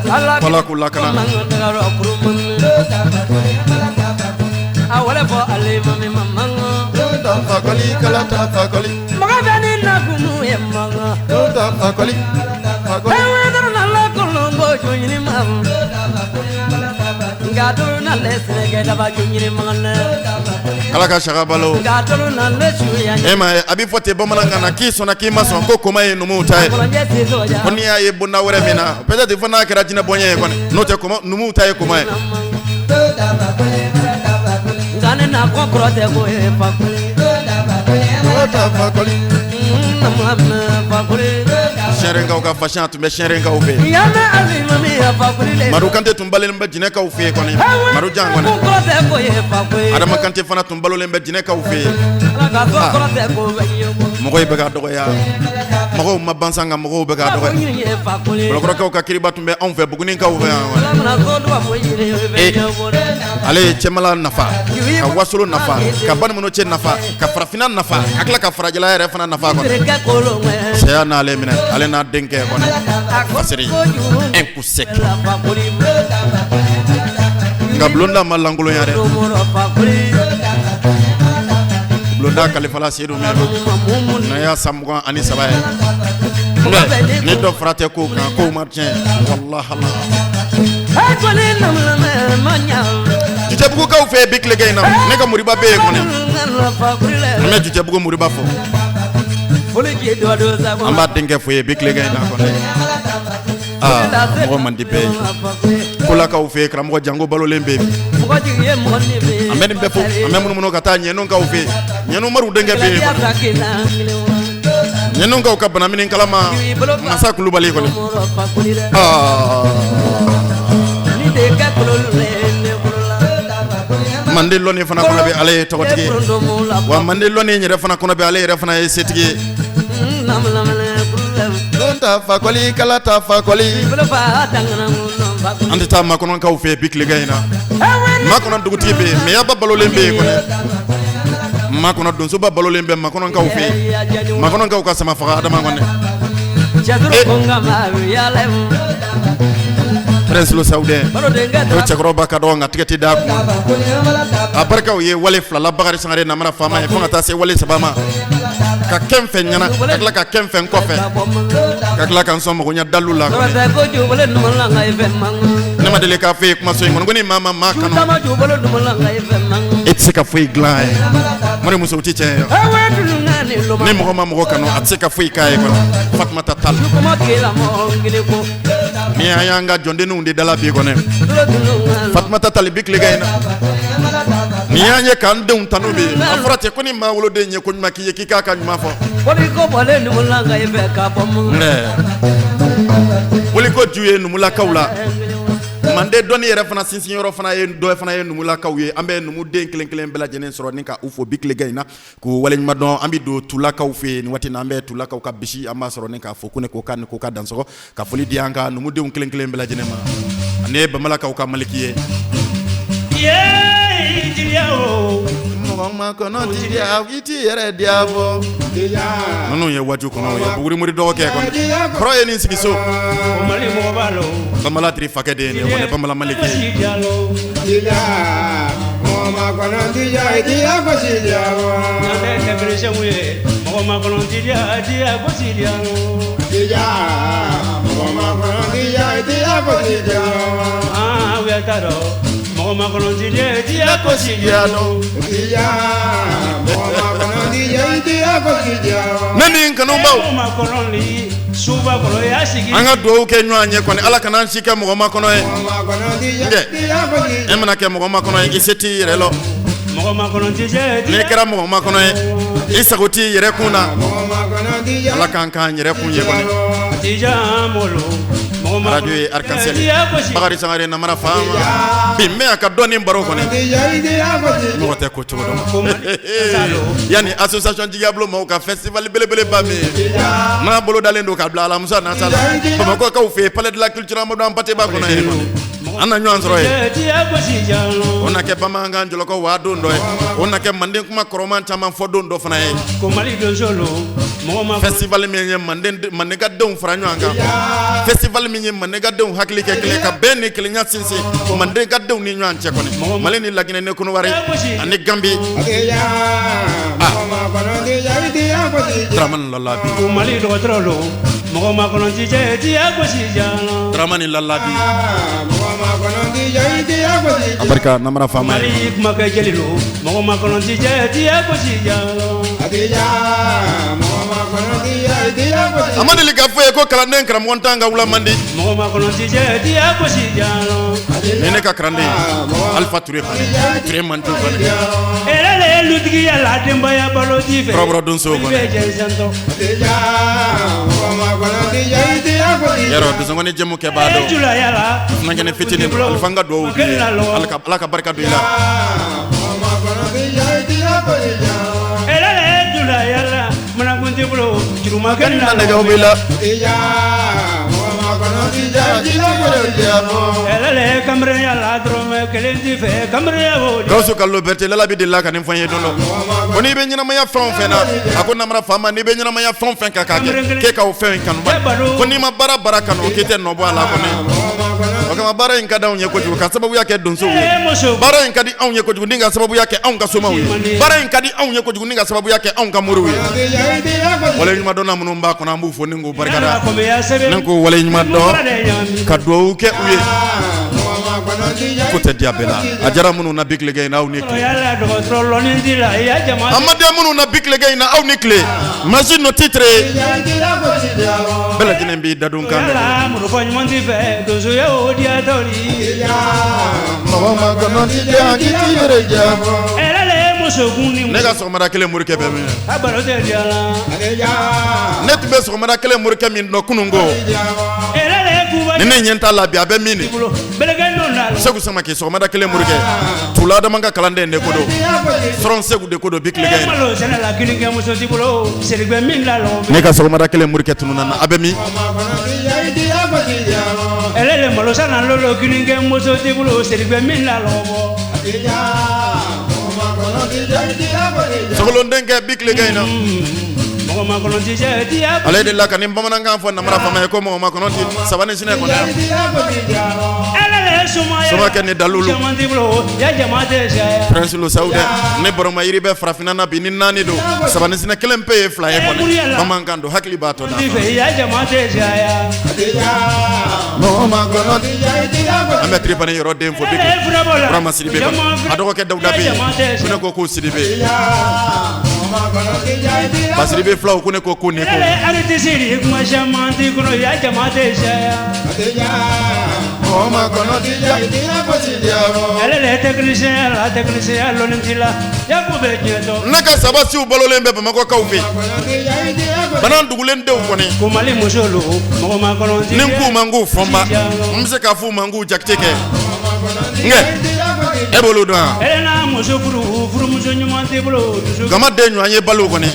Ala k'u lakana. Tun ta fakɔli kala ta fakɔli. Tun ta fakɔli. Ala ka saka balo. E ma ye a bɛ fɔ ten bamanankan na k'i sɔnna k'i ma sɔn ko koma ye numuw ta ye. Ko n'i y'a ye bonda wɛrɛ min na peut-être fo n'a kɛra jinɛ bɔɲɛ ye kɔni, n'o tɛ koma numuw ta ye koma ye. Sɛrɛnkaw ka fasiya tun bɛ sɛrɛnkaw fɛ yen. Madu Kante tun balolen bɛ jinɛkaw fɛ yen kɔni. Madu Jan kɔni. Adama Kante fana tun balolen bɛ jinɛkaw fɛ yen. Mɔgɔw bɛ ka dɔgɔya. Mɔgɔw ma ban sa nka mɔgɔw bɛ ka dɔgɔya. Bolokɔrɔkaw ka kiriba tun bɛ anw fɛ Bugunikaw fɛ yan. Ale ye Cɛmala nafa, ka Wasolo nafa, ka Banikɔnɔ cɛ nafa, ka Farafinna nafa, ka tila ka farajɛla yɛrɛ fana nafa kɔni. Saya n'ale minɛ, ale n'a denkɛ kɔni. Fasiri un coup sec. Nka bulonda ma lankolonya dɛ. Bulonda kalifala Seyidu min ma, n'a y'a san 23 ye. Ni dɔ fara tɛ kow kan, kow ma tiɲɛ. Walahi. Jucɛbugukaw fɛ yen bi tilegan in na, ne ka Moriba bɛ yen kɔni. An bɛ Jucɛbugu Moriba fo. An b'a denkɛ fo yen bi tilegan in na kɔni. Aa, mɔgɔ man di bɛɛ ye. Kolakaw fɛ yen, karamɔgɔ Jango balolen bɛ yen. An bɛ nin bɛɛ fo, an bɛ munumunu ka taa Ɲɛnunkaw fɛ yen. Ɲɛnu Umaru denkɛ bɛ yen kɔni. Ɲɛnunkaw ka banamini kalama Masa Kulubali kɔni. Aa. Manden lɔnni fana kɔnɔ bɛ ale ye tɔgɔtigi ye, wa manden lɔnni yɛrɛ fana kɔnɔ bɛ ale yɛrɛ fana ye setigi ye. Don ta fakɔli kala ta fakɔli. An tɛ taa makɔnɔkaw fɛ yen bi tilegan in na. Makɔnɔ dugutigi bɛ yen, Mɛyaba balolen bɛ yen kɔni. Makɔnɔ donsoba balolen bɛ makɔnɔkaw fɛ yen. Makɔnɔkaw ka sama faga Adama kɔni. Prince le Saoudien o cɛkɔrɔba ka dɔgɔ nka tigɛ tɛ d'a kun. A barikaw ye wale fila la Bakari Sangare namara faama ye fo ka taa se wale saba ma. Ka kɛ n fɛ ɲɛna, ka tila ka kɛ n fɛ n kɔfɛ, ka tila ka n sɔn magoɲɛ dalu la. Ne ma deli k'a fɔ ye kumaso in kɔnɔ ko ni maa ma maa kanu, e tɛ se ka foyi dilan a ye. Mori musow tɛ tiɲɛ ye. Ni mɔgɔ ma mɔgɔ kanu, a tɛ se ka foyi k'a ye kɔni. Fatumata Tall. Ni an y'an ka jɔndenninw de dala bi kɔnɔ. Fatumata Tall bi tilegan in na. Ni y'an ye k'an denw tanu bi, a fɔra ten ko ni maa woloden ye ko ɲuman k'i ye, k'i k'a ka ɲuman fɔ. Boliko ju ye numulakaw la. Manden dɔnni yɛrɛ fana sinsin yɔrɔ fana ye dɔ fana ye numulakaw ye. An bɛ numuden kelen kelen bɛɛ lajɛlen sɔrɔ ni ka u fo bi tilegan in na. K'u waleɲuman dɔn. An bɛ don Tulakaw fɛ yen nin waati na, an bɛ Tulakaw ka bisi, an b'a sɔrɔ ni k'a fɔ ko ne ko k'a ni ko ka dansɔgɔ, ka foli di an ka numudenw kelen kelen bɛɛ lajɛlen ma. Ani ye Bamalakaw ka Maliki ye. Mɔgɔ ma kɔnɔ tigiya, i t'i yɛrɛ diya fɔ. Ninnu ye waju kɔnɔw ye, Buguri Mori dɔgɔkɛ kɔni. Kɔrɔ ye nin sigi so. Bamala tiri fakɛ de ye nin ye kɔni, Bamala Maliki. Ne ni n kanubaw, an ka dugawu kɛ ɲɔgɔn ye kɔni, Ala kana an si kɛ mɔgɔ makɔnɔ ye. E mana kɛ mɔgɔ makɔnɔ ye, i se t'i yɛrɛ lɔ. N'i kɛra mɔgɔ makɔnɔ ye, i sago t'i yɛrɛ kun na. Ala k'an k'an yɛrɛ kun ye kɔni. Radio ye Arc-en-Ciel, Bakari Sangare namara faama. Bi n bɛ a ka dɔnni baro kɔni. Mɔgɔ tɛ ko cogo dɔn. Yanni association Jigiyabolo maaw ka festival belebeleba min n'a bolo dalen don ka bila alamisa nata la Bamakɔkaw fɛ yen, palais de la culture Amadou Hampâté Bâ kɔnɔ yen kɔni. An na ɲɔgɔn sɔrɔ yen. O na kɛ bamanankan jɔlɔkɔ waa don dɔ ye. O na kɛ manden kuma kɔrɔman caman fɔ don dɔ fana ye. Festival min ye manden ka denw fara ɲɔgɔn kan, festival min ye manden ka denw hakili kɛ kelen ka bɛn ni kelenya sinsin manden ka denw ni ɲɔgɔn cɛ kɔni, Mali ni Laginɛ ni Kɔnɔwari ani Ganbi. Dramani Lalabi, Dramani Lalabi. A barika namara faama ye. Mali kumakɛ jeli lo, mɔgɔ ma kɔnɔ ti jɛ, tiya gosi jalo. A ma deli k'a fɔ ye ko kalanden karamɔgɔ tan ka wula man di. Mɔgɔ ma kɔnɔ ti jɛ, tiya gosi jalo. Ni ne ka kalanden Alifa Ture kɔni, Ture man di kɔni. Ele le ye lutigiya la denbaya balo ti fɛ. Kɔrɔbɔrɔ donso kɔni. I bɛ jɛ santɔ. Yarɔ donsokɔni jɛmu kɛ b'a dɔn. Julaya la. Funankɛnin fitinin Alifa n ka duwawu b'i ye. Ala ka barika don i la. Ele le ye julaya la manakun t'i bolo juruma kɛ Na nɛgɛw b'i la. Ele le ye kamerenya la dɔrɔmɛ kelen t'i fɛ kamerenya b'o di. Gawusu Kalo Berete Lala bi delila ka nin fɔ n ye don dɔ. Ko n'i bɛ ɲɛnamaya fɛn o fɛn na, a ko namara faama n'i bɛ ɲɛnamaya fɛn o fɛn kan k'a kɛ, k'e ka o fɛn in kanu bani. Ko n'i ma baara baara kanu, k'i tɛ nɔ bɔ a la kɔni. O kama baara in ka di anw ye kojugu ka sababuya kɛ donsow ye. Baara in ka di anw ye kojugu ni ka sababuya kɛ anw ka somaw ye. Baara in ka di anw ye kojugu ni ka sababuya kɛ anw ka moriw ye. Waleɲumandɔnna minnu b'a kɔnɔ an b'u fo ni k'u barikada. Ni k'u waleɲuman dɔn ka duwawu kɛ u ye. Ko tɛ diya bɛɛ la. A diyara minnu na bi tilegan in na aw ni tile. Yala dɔgɔtɔrɔ lɔnni t'i la, i ya jama. A ma diya minnu na bi tilegan in na aw ni tile. Masi no titre. Bɛɛ lajɛlen b'i dadon kan. Yala murufɔ ɲuman t'i fɛ, donsoya o diya tɔli. Ele le ye muso kun ni Ne ka sɔgɔmada kelen morikɛ bɛ min? A baro tɛ diya la. Ne tun bɛ sɔgɔmada kelen morikɛ min dɔn kunun ko. Ele le ye kuba Ni ne ɲɛ t'a la bi a bɛ min de? bolo, bɛlɛkɛ nɔ na la. Segu Samake sɔgɔmada kelen morikɛ. Tula Adama ka kalanden de ko don. Sɔrɔn Segu de ko don bi tilegan E in na. malo sɛnɛ la kilinkɛ muso t'i bolo, seligbɛ min la lɔ. Ne ka sɔgɔmada kelen morikɛ tununna na a bɛ min? Ele le malo sɛnɛ lolo kilinkɛ muso t'i bolo, seligbɛ min la lɔ bɔ. Sogolon denkɛ bi tilegan in na. Mɔgɔ ma kɔnɔ ti jɛ, tiya Ale de la ka nin bamanankan fɔ namara faama ye ko mɔgɔ ma kɔnɔ ti saba ni sinɛ kɔnɔ yan. Ele le ye sumaya. Somakɛ ni dalilu. Caman t'i bolo, ya jama tɛ caya. Prince Lusaw dɛ ne baroma yiri bɛ farafinna na bi ni naani don saba ni sinɛ kelen pe ye fila ye kɔni bamanankan don hakili b'a tɔ T'i da. fɛ, ya jama tɛ caya. An bɛ tiripani yɔrɔ den fo bi Ele ye furabɔ la. Burama Sidibe kɔni a dɔgɔkɛ Dawuda bɛ yen ko ne ko k'o Sidibe ba Sidibe filaw ko ne ko k'o ne ko. Ele ye aritisi de ye, kuma caman t'i kɔnɔ, ya jama tɛ caya. Ele le ye technicien la, technicien lɔnni t'i la, ya ko bɛɛ tiɲɛ tɔ. Ne ka saba siw balolen bɛ Bamakɔkaw fɛ yen. Bana dugulen denw kɔni. Ko Mali muso lo, mɔgɔ ma kɔnɔ ti Ni n k'u ma n k'u fɔnba n bɛ se k'a f'u ma n k'u jakite kɛ. Nkɛ e b'olu dɔn wa? Ele n'a muso furu, furumuso ɲuman t'i bolo, dusu Gama den ɲɔgɔn ye balo kɔni.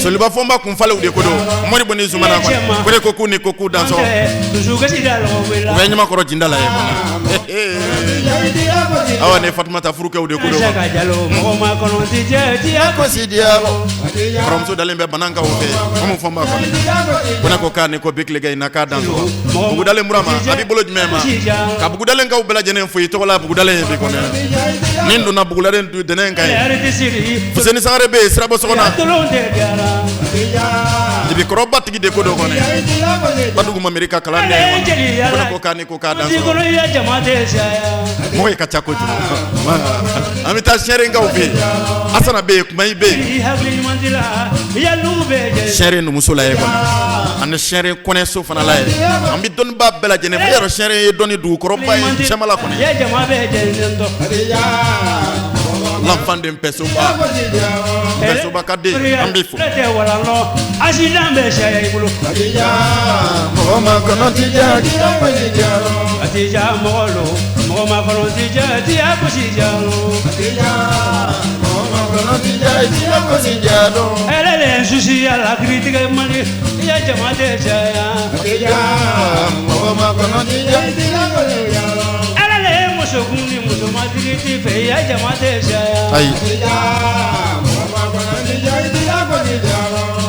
Soliba fɔnba kun falew de ko don Moribo ni Zumana kɔni ko ne ko k'u ni ko k'u dansɔgɔ. tɛ, dusu kasi da lɔgɔ b'i la. U bɛ ɲamakɔrɔ jinda la yen kɔni. Awa ne Fatumata furukɛw de ko don. Saka Jalo, mɔgɔ ma kɔnɔ ti jɛ, tiya Kosi Kɔrɔmuso dalen bɛ Banankaw fɛ yen Umu Fɔnba kɔni. Ko ne ko k'a ni ko bi tilegan in na k'a dansɔgɔ. Bugudalen Burama a b'i bolo jumɛn ma? Ka Bugudalenkaw bɛɛ lajɛlen fo i tɔgɔ la Bugudalen ye bi kɔni. Ni n donna Bugudalen du dɛnɛn kan Ele ye. aritisi de ye, Fuseni Sangare bɛ yen sirabɔ sɔgɔna. tolon tɛ diya la. Dibikɔrɔba tigi de ko don kɔni. Badugu Mameri ka kalan Ele ye den jeliya kɔni. Ko la, ne ko k'a ni ko k'a ti dansɔgɔ. kɔnɔ ya jama tɛ caya. Mɔgɔ ye ka ca kojugu. An bɛ taa Sɛrenkaw fɛ yen. Asana bɛ yen Kumayi bɛ yen. I hakili ɲuman t'i la, i ya lugu bɛɛ jɛ. Sɛre numuso la ye kɔni. Ani Sɛre kɔnɛso fana la ye. An bɛ dɔnniba bɛɛ lajɛlen fo. E y'a dɔn Sɛre ye dɔnni dugukɔrɔba ye Cɛmala kɔni. Ya jama bɛɛ jɛ tɔ. L'enfant de Npɛsoba. Npɛsoba ka den an b'i fo. Ne tɛ walan lɔ, accident bɛ caya i bolo. A ti ja mɔgɔ lo, mɔgɔ ma kɔnɔ ti jɛ, tiya gosi jalo. Ele le ye susi ya la kiritigɛ man di, i ya jama tɛ caya. Ele le ye muso kun ni muso matigi t'i fɛ, i ya jama tɛ caya. Ayi.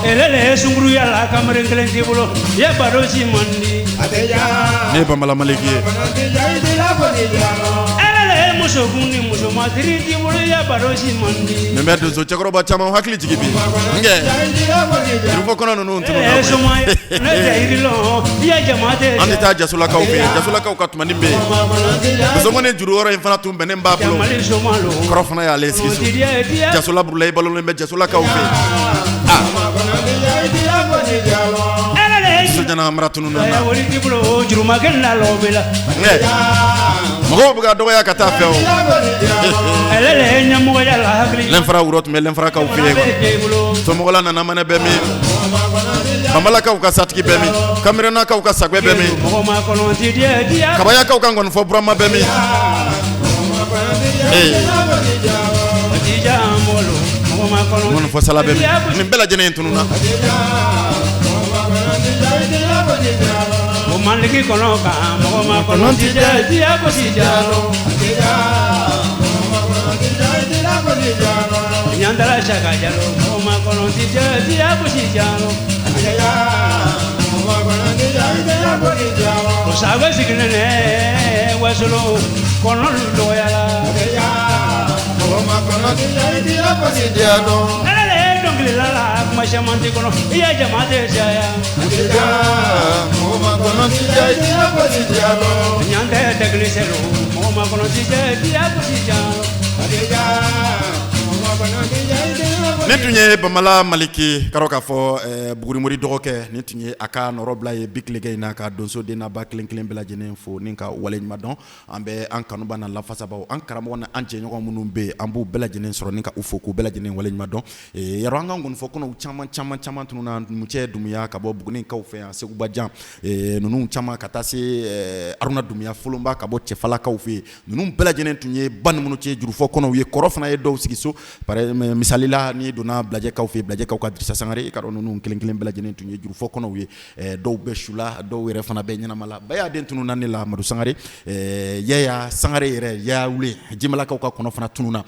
Ele le ye sunkuruya la kamalen kelen t'i bolo, i ya baro si man di. Ne ye Bamala Maliki ye. Ele le ye Muso kun ni muso ma tiri t'i bolo i ya baro si man di. Nin bɛ donso cɛkɔrɔba caman hakili jigin bi nkɛ jurufɔ kɔnɔ ninnu tununna koyi. Soma ne tɛ yiri lɔn i ya jama tɛ. An tɛ taa jasolakaw fɛ yen, jasolakaw ka tumani bɛ yen, donsokɔni juru yɔrɔ in fana tun bɛnnen b'a bolo, kɔrɔ fana y'ale sigi so, jasola burula i balolen bɛ jasolakaw fɛ yen. Sojana mara tununna mɔgɔw bɛ ka dɔgɔya ka taa fɛ o. Lɛnfara woro tun bɛ lɛnfarakaw fɛ yen, somɔgɔla nana manɛ bɛ min, banbalakaw ka satigi bɛ min, kamirɛnakaw ka sagbɛ bɛ min, kabayakaw ka nkɔnifɔ burama bɛ min. Nkɔnifɔ sala bɛ min, nin bɛɛ lajɛlen in tununna. O maliki kɔnɔ kan mɔgɔ ma kɔnɔ ti diya gosi jalo. Ɲantala saka jalo mɔgɔ ma kɔnɔ ti diya gosi jalo. O sago sigilen nɛ wasolo kɔnɔ dɔgɔyara. Mɔgɔ ma kɔnɔ ti diya gosi jalo. Dɔnkilila la kuma caman t'i kɔnɔ i ya jama tɛ caya. Mɔgɔ ma kɔnɔ ti diya gosi jalo. Ɲan tɛ technicien mɔgɔ ma kɔnɔ ti diya gosi jalo. Nin tun ye Bamala Maliki karɔ k'a fɔ Bugurimori dɔgɔkɛ, nin tun ye a ka nɔrɔbila ye bi tilegan in na ka donso den n'a ba kelen kelen bɛɛ lajɛlen fo ni ka waleɲuman dɔn. An bɛ an kanuba n'a lafasabaw, an karamɔgɔ ni an jɛɲɔgɔn minnu bɛ yen, an b'u bɛɛ lajɛlen sɔrɔ ni ka u fo k'u bɛɛ lajɛlen waleɲuman dɔn. Yarɔ an ka nkɔnifɔ kɔnɔw caman caman caman tununna, Numucɛ Dumuya ka bɔ Bugunikaw fɛ yan, Seguba Jan, ninnu caman ka taa se Aruna Dumuya Folonba ka bɔ Cɛfalakaw fɛ yen. Ninnu bɛɛ lajɛlen tun ye ba ni minnu cɛ jurufɔ kɔnɔw ye. Kɔrɔ fana ye dɔw sigi so, misali la n'i donna Bilajɛkaw fɛ yen, Bilajɛkaw ka Dirisa Sangare, i ka dɔn ninnu kelen kelen bɛɛ lajɛlen tun ye jurufɔ kɔnɔw ye. Dɔw bɛ su la, dɔw yɛrɛ fana bɛ ɲɛnama la. Baya den tununna ne la, Madu Sangare, Yaya Sangare yɛrɛ, Yaya Wule, Jimalakaw ka kɔnɔ fana tununna.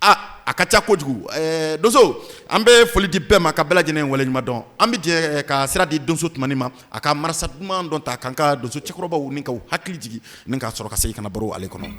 A ka ca kojugu. Donso, an bɛ foli di bɛɛ ma ka bɛɛ lajɛlen waleɲuman dɔn. An bɛ jɛ ka sira di donso tumani ma, a ka marasa duman dɔ ta k'an ka donso cɛkɔrɔbaw ni k'u hakili jigin ni k'a sɔrɔ ka segin ka na baro ale kɔnɔ.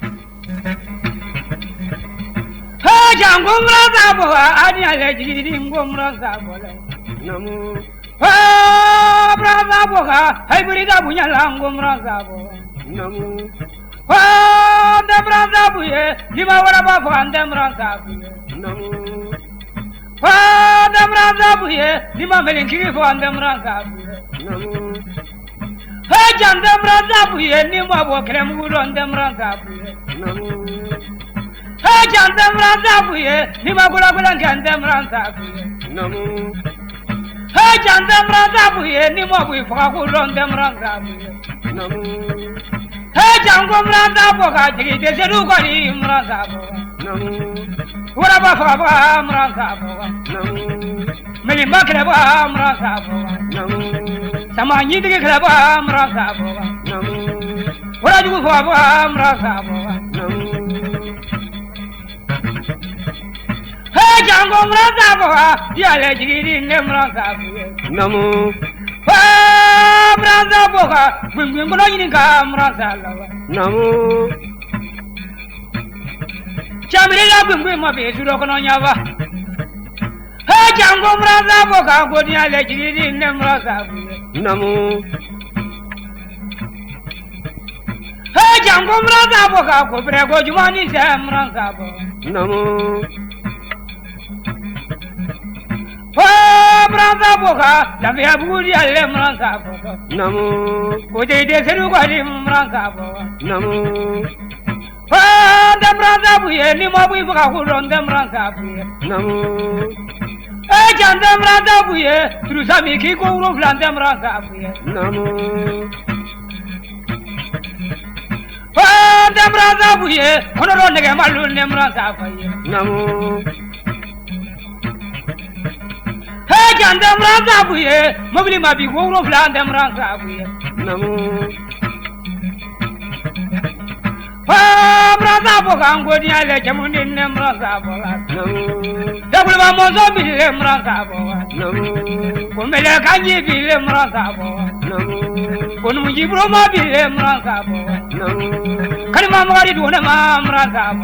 Kalima Makari dun ne ma murasa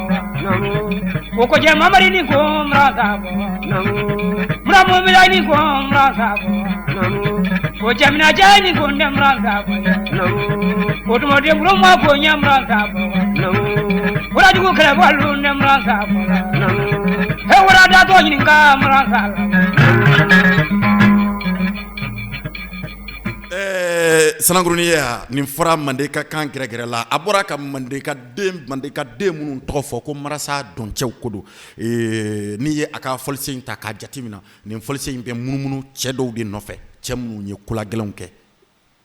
o ko cɛ Mamari ni ko murasa muramu bila ni ko murasa o cɛminacɛ ni ko ne murasa o dumaden ma ko ɲɛ murasa warajugu kɛlɛ ne murasa e waradatɔ ɲininka murasa. Sanankurunin ye nin fɔra manden ka kan gɛrɛgɛrɛ la, a bɔra ka manden ka den minnu tɔgɔ fɔ ko marasa dɔncɛw ko don. N'i ye a ka fɔlisen in ta k'a jateminɛ, nin fɔlisen in bɛ munumunu cɛ dɔw de nɔfɛ, cɛ minnu ye kolagɛlɛnw kɛ.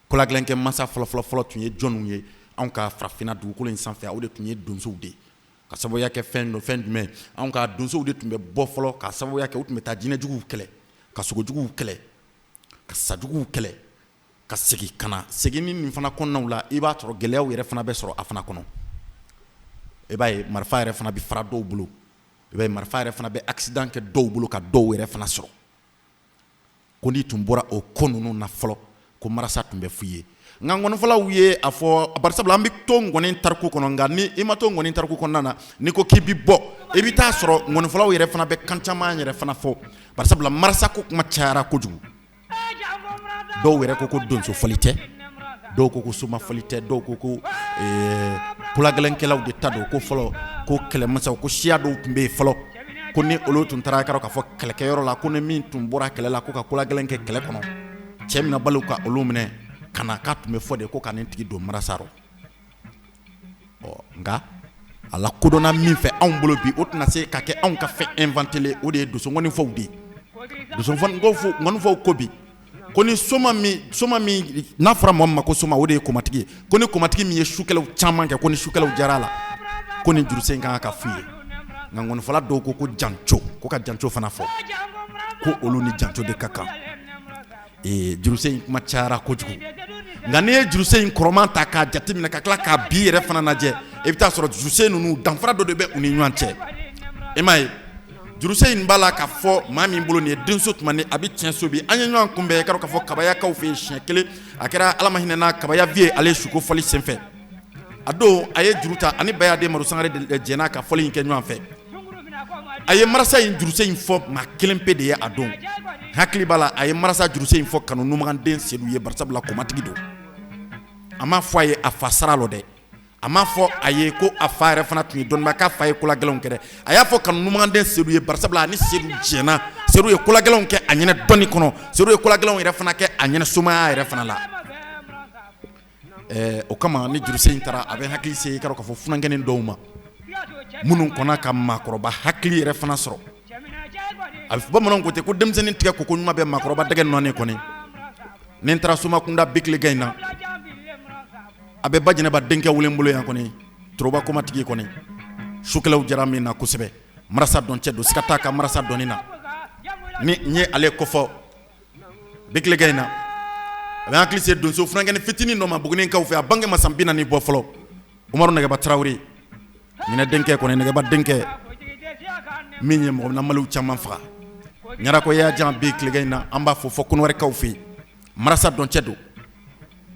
Kolagɛlɛn kɛ masa fɔlɔfɔlɔ tun ye jɔnw ye anw ka farafinna dugukolo in sanfɛ? O de tun ye donsow de ye. Ka sababuya kɛ fɛn dɔ, fɛn jumɛn? Anw ka donsow de tun bɛ bɔ fɔlɔ ka sababuya kɛ u tun bɛ taa jinɛjuguw kɛlɛ, ka sogojuguw kɛlɛ, ka sajuguw kɛlɛ, ka segin ka na. Seginni nin fana kɔnɔnaw la, i b'a sɔrɔ gɛlɛyaw yɛrɛ fana bɛ sɔrɔ a fana kɔnɔ. I b'a ye marifa yɛrɛ fana bɛ fara dɔw bolo, i b'a ye marifa yɛrɛ fana bɛ accident kɛ dɔw bolo ka dɔw yɛrɛ fana sɔrɔ. Ko n'i tun bɔra o ko ninnu na fɔlɔ, ko marasa tun bɛ f'i ye. Nka ngɔnifɔlaw ye a fɔ, barisabula an bɛ to ngɔni tariku kɔnɔ, nka ni i ma to ngɔni tariku kɔnɔna na, n'i ko k'i bɛ bɔ, i bɛ taa sɔrɔ ngɔnifɔlaw yɛrɛ fana bɛ kan caman yɛrɛ fana fɔ, barisabula marasa ko kuma cayara kojugu. Dɔw yɛrɛ ko ko donso fɔli tɛ, dɔw ko ko soma fɔli tɛ, dɔw ko ko kolagɛlɛnkɛlaw de ta don, ko fɔlɔ ko kɛlɛmasaw, ko siya dɔw tun bɛ yen fɔlɔ, ko ni olu tun taara k'a fɔ kɛlɛkɛyɔrɔ la, ko ni min tun bɔra kɛlɛ la ko ka kolagɛlɛn kɛ kɛlɛ kɔnɔ, cɛ minɛbaliw ka olu minɛ ka na, k'a tun bɛ fɔ de ko ka nin tigi don marasa rɔ. Ɔ nka a lakodɔnna min fɛ anw bolo bi, o tɛna se ka kɛ anw ka fɛn inventé le, o de ye donso ngɔnifɔw de ye. Donso ngɔnifɔw ko bi ko ni soma min n'a fɔra mɔgɔ min ma ko soma, o de ye komatigi ye, ko ni komatigi min ye sukɛlɛw caman kɛ, ko ni sukɛlɛw jara a la, ko ni jurusen kan ka f'u ye. Nka ngɔnifɔla dɔw ko ko janco, ko ka janco fana fɔ, ko olu ni janco de ka kan. Jurusen in kuma cayara kojugu, nka n'i ye jurusen in kɔrɔman ta k'a jateminɛ ka tila k'a bi yɛrɛ fana lajɛ, i bɛ taa sɔrɔ jurusen ninnu danfara dɔ de bɛ u ni ɲɔgɔn cɛ. I m'a ye jurusen in b'a la ka fɔ maa min bolo nin ye denso tuma ni a bɛ tiɲɛ so bi. An ye ɲɔgɔn kunbɛn k'a fɔ kabayakaw fɛ yen siɲɛ kelen, a kɛra Ala ma hinɛ na kabaya vieux ale suko fɔli senfɛ. A don a ye juru ta ani bayaden Madu Sangare de jɛnna ka fɔli in kɛ ɲɔgɔn fɛ. A ye marasa in jurusen in fɔ maa kelen pe de ye a don. Hakili b'a la a ye marasa jurusen in fɔ kanu numaganden Sedu ye, barisabula komatigi don. A m'a fɔ a ye a fa sara lɔ dɛ, a m'a fɔ a ye ko a fa yɛrɛ fana tun ye dɔnnibaa, k'a fa ye kolagɛlɛnw kɛ dɛ. A y'a fɔ kanu numaganden Sedu ye, barisabula a ni Sedu jɛnna. Sedu ye kolagɛlɛnw kɛ a ɲɛnɛ dɔnni kɔnɔ, Sedu ye kolagɛlɛnw yɛrɛ fana kɛ a ɲɛnɛ somaya yɛrɛ fana la. O kama ni jurusen in taara, a bɛ hakili se i k'a dɔn k'a fɔ funankɛnin dɔw ma minnu kɔnna ka maakɔrɔba hakili yɛrɛ fana sɔrɔ. A bɛ bamananw ko ten ko denmisɛnnin tigɛ ko ko ɲuman bɛ maakɔrɔba dɛgɛ nɔɔni kɔni. Ni n taara somakunda bikilega in na, a bɛ ba jɛnɛba denkɛ wele n bolo yan kɔni, toroba komatigi kɔni, sukɛlɛw jara min na kosɛbɛ, marasa dɔncɛ don, siga t'a ka marasa dɔnni na. Ni n ye ale kofɔ bikilega in na, a bɛ hakili se donso funankɛnin fitinin dɔ ma Bugunikaw fɛ, a bange ma san 40 bɔ fɔlɔ, Umaru Nɛgɛba Tarawele, ɲinɛ denkɛ kɔni, Nɛgɛba denkɛ min ye mɔgɔ namaliw caman faga. Ɲarakɔ y'a jan bi tilega in na, an b'a fɔ fɔ Kɔnɔwarikaw fɛ yen, marasa dɔncɛ don.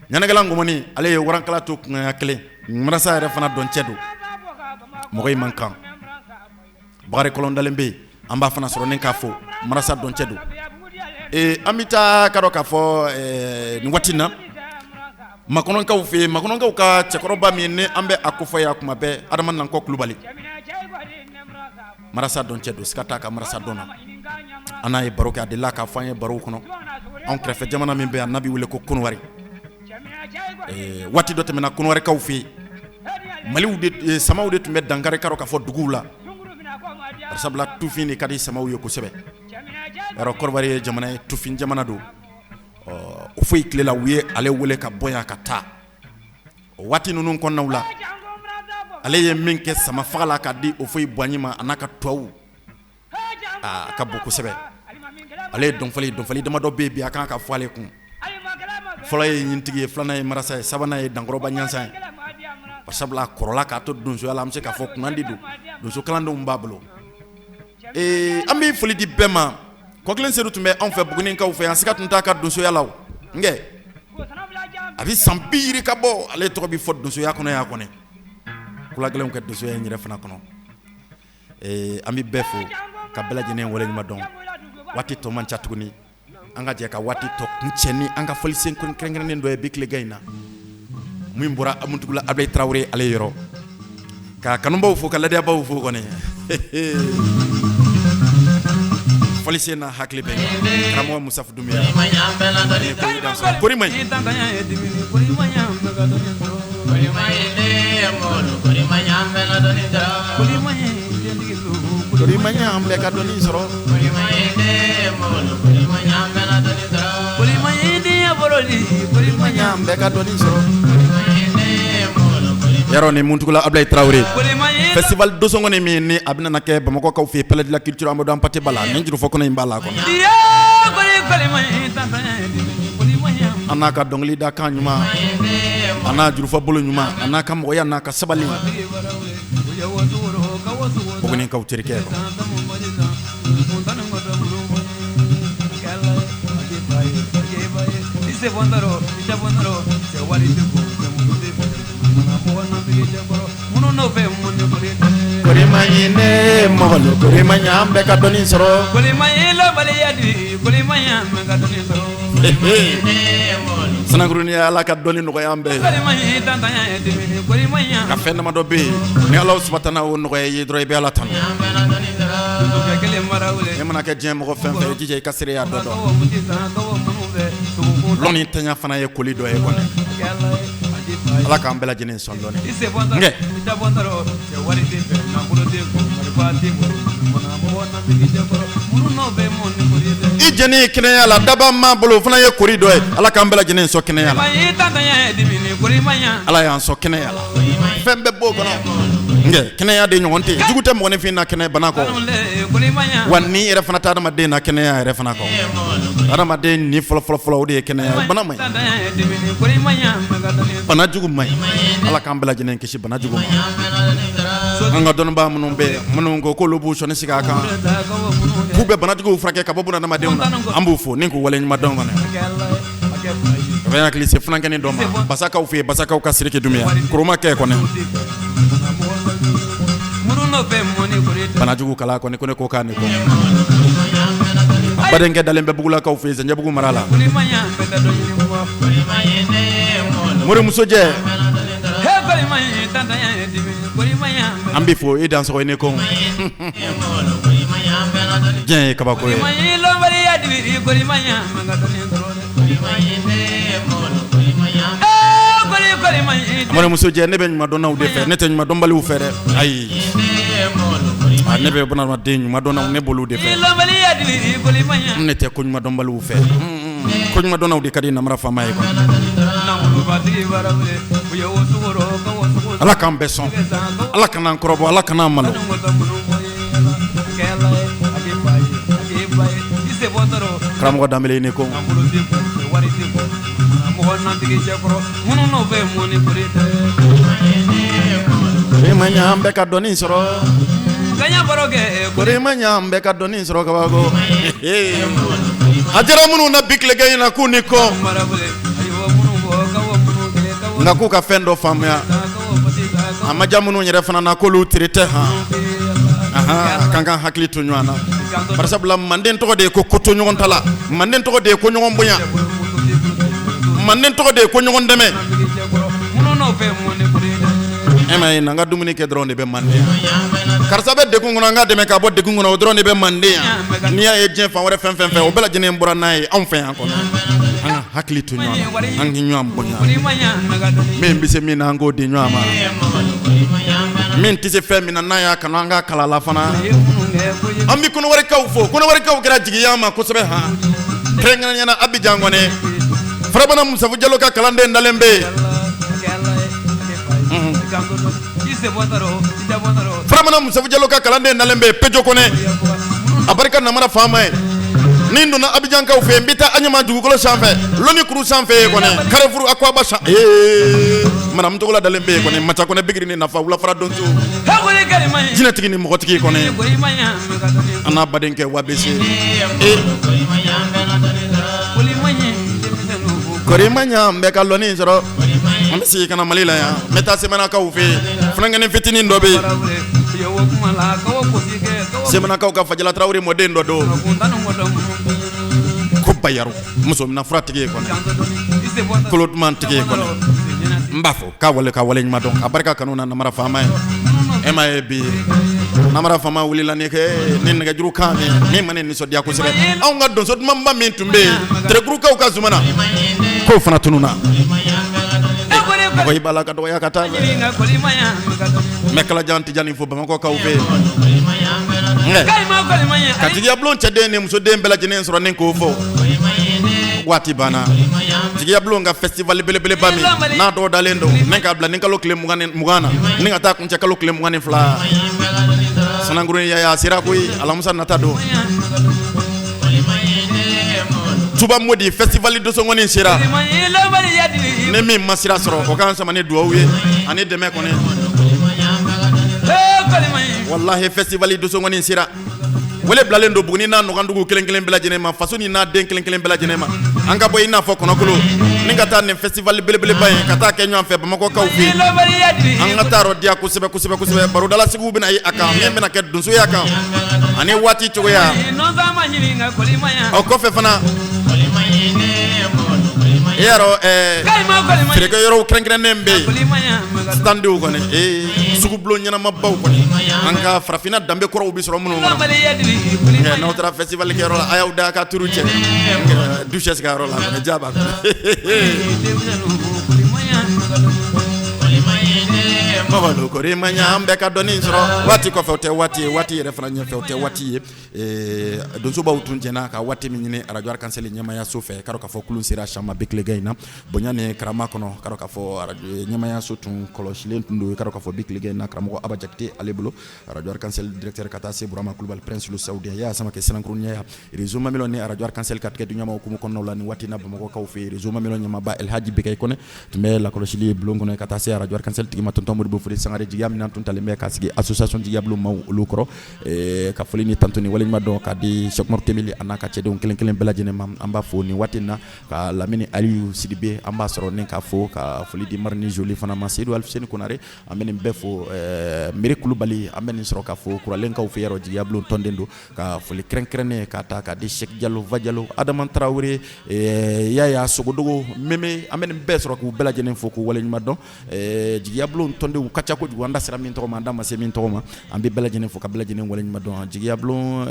Ɲanakɛla Ngɔmɔni, ale ye warankala to kunaya kelen, marasa yɛrɛ fana dɔncɛ don, mɔgɔ in man kan. Bakari Kɔlɔndalen bɛ yen, an b'a fana sɔrɔ ni k'a fo, marasa dɔncɛ don. An bɛ taa ka dɔn k'a fɔ nin waati na makɔnɔkaw fɛ yen, makɔnɔkaw ka cɛkɔrɔba min ni an bɛ a kofɔ yan kuma bɛɛ, Adama Nankɔ Kulubali, marasa dɔncɛ don, siga t'a ka marasa dɔn na. An n'a ye baro kɛ, a delila k'a fɔ an ye barow kɔnɔ, anw kɛrɛfɛ jamana min bɛ yan n'a bɛ wele ko Kɔnɔwari. Waati dɔ tɛmɛna Kɔnɔwarikaw fɛ yen, maliw de samaw de tun bɛ dankari k'a dɔn k'a fɔ duguw la, barisabula tufin de ka di samaw ye kosɛbɛ. Yarɔ Kɔnɔwari ye jamana ye, tufin jamana don. Ɔ o foyi tile la, u ye ale wele ka bɔ yan ka taa. O waati ninnu kɔnɔnaw la, ale ye min kɛ sama faga la ka di o foyi Buwaɲi ma, a n'a ka tɔw, aa a ka bon kosɛbɛ. Ale ye dɔnfɔli dɔnfɔli damadɔ bɛ yen bi a kan ka fɔ ale kun. Fɔlɔ ye ɲintigi ye, filanan ye marasa ye, sabanan ye dankɔrɔba ɲansan ye. Barisabula a kɔrɔla k'a to donsoya la, an bɛ se k'a fɔ kunnandi don, donso kalandenw b'a bolo. Ee an bɛ foli di bɛɛ ma. Kɔkelen Sedu tun bɛ anw fɛ Bugunikaw fɛ yan, siga tun t'a ka donsoya la o. Nkɛ A bɛ san bi yirika bɔ, ale tɔgɔ bɛ fɔ donsoya kɔnɔ yan kɔni. Kolagɛlɛnw kɛ donsoya in yɛrɛ fana kɔnɔ. An bɛ bɛɛ fo ka bɛɛ lajɛlen waleɲuman dɔn. Waati tɔ man ca tuguni, an ka jɛ ka waati tɔ kuncɛ ni an ka fɔlisen kɛrɛnkɛrɛnnen dɔ ye bi tilegan in na, min bɔra Muntugula Abilayi Tarawele ale yɔrɔ, ka kanubaw fo, ka ladiyabaw fo kɔni. Fɔlisen na hakili bɛ karamɔgɔ Musa Dunbiya kori ma ɲi. Kori ma ɲi, an bɛɛ ka dɔnni sɔrɔ. An bɛɛ ka dɔnni sɔrɔ. Yarɔ ni Muntugula Abilayi Tarawele festival donso kɔni min ni a bɛna kɛ Bamakɔkaw fɛ Palais de la Culture Amadou Hampâté Bâ la, nin jurufɔ kɔnɔ in b'a la kɔnɔ. An n'a ka dɔnkili da kan ɲuman, a n'a jurufɔ bolo ɲuman, a n'a ka mɔgɔya n'a ka sabali. Bugunikaw terikɛ. Kori ma ɲi ne mɔgɔ, kori ma ɲi, an bɛɛ ka dɔnni sɔrɔ. Sanakurunin, Ala ka dɔnni nɔgɔya an bɛɛ ye. Ka fɛn damadɔ bɛ yen, ni Ala subatana o nɔgɔya i ye dɔrɔn, i bɛ Ala tanu. E mana kɛ diɲɛ mɔgɔ fɛn fɛn, i jija i ka seereya dɔ dɔn. Lɔnni tanya fana ye koli dɔ ye kɔni. Ala k'an bɛɛ lajɛlen sɔn dɔɔni. Nkɛ i jɛni kɛnɛya la, daba maa bolo, o fana ye kori dɔ ye. Ala k'an bɛɛ lajɛlen sɔn kɛnɛya la. Ala y'an sɔn kɛnɛya la, fɛn bɛɛ b'o kɔnɔ. Nkɛ kɛnɛya de ɲɔgɔn tɛ yen. Jugu tɛ mɔgɔninfin na kɛnɛ bana kɔ, wa ni yɛrɛ fana tɛ adamaden na kɛnɛya yɛrɛ fana kɔ. Adamaden ni fɔlɔ fɔlɔ fɔlɔ, o de ye kɛnɛya ye. Bana man ɲi, bana jugu man ɲi. Ala k'an bɛɛ lajɛlen kisi bana jugu ma. An ka dɔnnibaa minnu bɛ yen, minnu ko k'olu b'u sɔnni sigi a kan k'u bɛ banajuguw furakɛ ka bɔ bunadamadenw na, an b'u fo ni k'u waleɲuman dɔn kɔni. A bɛ hakili se funankɛnin dɔ ma Basakaw fɛ yen, Basakaw ka Siriki Dunbiya koroma kɛ kɔni. Banajugu kala kɔni ko ne ko k'a ni kɔ. A badenkɛ dalen bɛ Bugulakaw fɛ yen, Zanjɛbugu mara la. Mori Musojɛ, an b'i fo, i dansɔgɔ, i ni ko. Diɲɛ ye kabako ye. Mori Musojɛ, ne bɛ ɲumandɔnnaw de fɛ, ne tɛ ɲumandɔnbaliw fɛ dɛ. Ayi, ne bɛ bunadamaden ɲumandɔnnaw, ne b'olu de fɛ. Ne tɛ ko ɲumandɔnbaliw fɛ. Ko ɲumandɔnnaw de ka di namara faama ye. Ala k'an bɛɛ sɔn, Ala kan'an kɔrɔbɔ, Ala kan'an malo. Karamɔgɔ Danbele ne ko an bɛɛ ka dɔnni sɔrɔ, an bɛɛ ka dɔnni sɔrɔ. Kabako a jara minnu na bi tilegan in na k'u ni kɔ, nka k'u ka fɛn dɔ faamuya, a ma diya minnu yɛrɛ fana na, k'olu teri tɛ. Han, k'an ka hakili to ɲɔgɔn na, barisabula manden tɔgɔ de ye ko to ɲɔgɔn ta la, manden tɔgɔ de ye ko ɲɔgɔn bonya, manden tɔgɔ de ye ko ɲɔgɔn dɛmɛ. E ma ye, n'an ka dumuni kɛ dɔrɔn de bɛ manden yan. Karisa bɛ degun kɔnɔ, an ka dɛmɛ k'a bɔ degun kɔnɔ, o dɔrɔn de bɛ manden yan. N'i y'a ye diɲɛ fan wɛrɛ fɛn fɛn fɛ, o bɛɛ lajɛlen bɔra n'a ye anw fɛ yan kɔnɔ. An ka hakili to ɲɔgɔn na, an k'i ɲɔgɔn bonya. Min bɛ se min na, an k'o di ɲɔgɔn ma. Min tɛ se fɛn min na, n'a y'a kanu, an k'a kalan la fana. An bɛ Kɔnɔwarikaw fo. Kɔnɔwarikaw kɛra jigiya ma kosɛbɛ han, kɛrɛnkɛrɛnnenya la Abijan kɔni. Farabana Musafu Jalo ka kalanden dalen bɛ yen. Farabana Musafu Jalo ka kalanden dalen bɛ yen Pejo Kɔnɛ, a barika namara faama ye. Ni n donna Abijankaw fɛ yen, n bɛ taa Aɲama dugukolo sanfɛ, lɔnni kuru sanfɛ yen kɔni, Carrefour Akwaba san ee madame Togola dalen bɛ yen kɔni, Maca Kɔnɛ Bigiri ni nafa wulafara donso, jinɛtigi ni mɔgɔtigi kɔni, an n'a badenkɛ Wabese ee. Kori ma ɲa, n bɛ ka lɔnni sɔrɔ. An bɛ segin ka na Mali la yan, n bɛ taa Semanakaw fɛ yen, funankɛnin fitinin dɔ bɛ yen. Semanakaw ka Fajala Tarawele mɔden dɔ don. Ko Bayaru, muso mina fura tigi ye kɔni. Kolo duman tigi ye kɔni. N b'a fɔ k'a wale ka wale ɲuman dɔn, a barika kanu na namara faama ye. E m'a ye bi namara faama wulila ni kɛ ni nɛgɛjuru kan min ma ne nisɔndiya kosɛbɛ. Anw ka donso dumanba min tun bɛ yen, Teregurukaw ka Zumana, k'o fana tununna. Mɔgɔ i b'a la ka dɔgɔya ka taa. N bɛ Kalajan Tijani fo Bamakɔkaw fɛ yen. Ka jigiyabulon cɛden ni musoden bɛɛ lajɛlen sɔrɔ ni k'o fɔ. Waati banna. Jigiyabulon ka festival belebeleba min n'a dɔw dalen don ni k'a bila ni kalo tile 20 na ni ka taa kuncɛ kalo tile 22. Sanankurun yaya a sera koyi, alamisa nata don. Tuba Modi festival dosongɔni sera. Ni min ma sira sɔrɔ o k'an sama ni duwawu ye ani dɛmɛ kɔni. Walahi festival dosongɔni sera. Wele bilalen don Buguni n'a nɔgɔndugu kelen kelen bɛɛ lajɛlen ma, faso ni n'a den kelen kelen bɛɛ lajɛlen ma. An ka bɔ i n'a fɔ kɔnɔkolo ni ka taa nin festival belebeleba in ka taa kɛ ɲɔgɔn fɛ Bamakɔkaw fɛ yen. An ka taa yɔrɔ diya kosɛbɛ kosɛbɛ kosɛbɛ. Barodalasigiw bɛna ye a kan min bɛna kɛ donsoya kan ani waati cogoya. O kɔfɛ fana i y'a dɔn feerekɛyɔrɔw kɛrɛnkɛrɛnnen bɛ yen, standw kɔni, sugubulon ɲɛnamabaw kɔni, an ka farafinna danbe kɔrɔw bɛ sɔrɔ minnu kɔnɔ. N'aw taara festival kɛyɔrɔ la, a y'aw da ka turu cɛ duchesse ka yɔrɔ la kɔni, ja b'a kɔnɔ. Mamadu Kori ma ɲa, an bɛɛ ka dɔnni sɔrɔ waati kɔfɛ, o tɛ waati ye, waati yɛrɛ fana ɲɛfɛ, o tɛ waati ye. Donsobaw tun jɛna ka waati min ɲini arajo Arc-en-Ciel ɲɛmayaso fɛ, k'a dɔn k'a fɔ kulun sera sama bi tilegan in na bonya ni karama kɔnɔ, k'a dɔn k'a fɔ arajo ɲɛmayaso tun kɔlɔsilen tun don, k'a dɔn k'a fɔ bi tilegan in na karamɔgɔ Aba Jakite ale bolo, arajo Arc-en-Ciel directeur, ka taa se Burama Kulubali prince le saoudien ya sama kɛ sinakurunya réseau Mamelɔn ni arajo Arc-en-Ciel ka tigɛ di ɲɔgɔn ma hukumu kɔnɔnaw la. Nin waati na Bamakɔkaw fɛ, réseau Mamelɔn ɲɛmaaba Elhaji Bekayi Kɔnɛ tun bɛ lakɔlɔsili ye bulon kɔnɔ, ka taa se arajo Arc-en-Ciel tigi ma tonton Modibo Fode Sangare, jigiya min tun talen bɛ ka sigi association jigiyabulon maaw olu kɔrɔ. Ka foli ni tanto ni waleɲuman dɔn ka di Sɛkumaru Tɛnbeli a n'a ka cɛdenw kelen kelen bɛɛ lajɛlen ma. An b'a fo nin waati in na, ka Lamini Aliyu Sidibe an b'a sɔrɔ ni ka fo, ka foli di Marini Joli fana ma, Seyidu Alifuseni Konare, an bɛ nin bɛɛ fo, Meri Kulubali an bɛ nin sɔrɔ ka fo Kuralenkaw fɛ yɔrɔ, jigiyabulon tɔnden don, ka foli kɛrɛnkɛrɛnnen ka ta ka di Sɛki Jalo, Vajalo, Adama Tarawele, Yaya Sogodogo Meme, an bɛ nin bɛɛ sɔrɔ k'u bɛɛ lajɛlen fo k'u waleɲuman dɔn. Jigiyabulon tɔndenw ka ca kojugu, an da sera min tɔgɔ ma, an da ma se min tɔgɔ ma, an bɛ bɛɛ lajɛlen fo ka bɛɛ lajɛlen waleɲuman dɔn. Jigiyabulon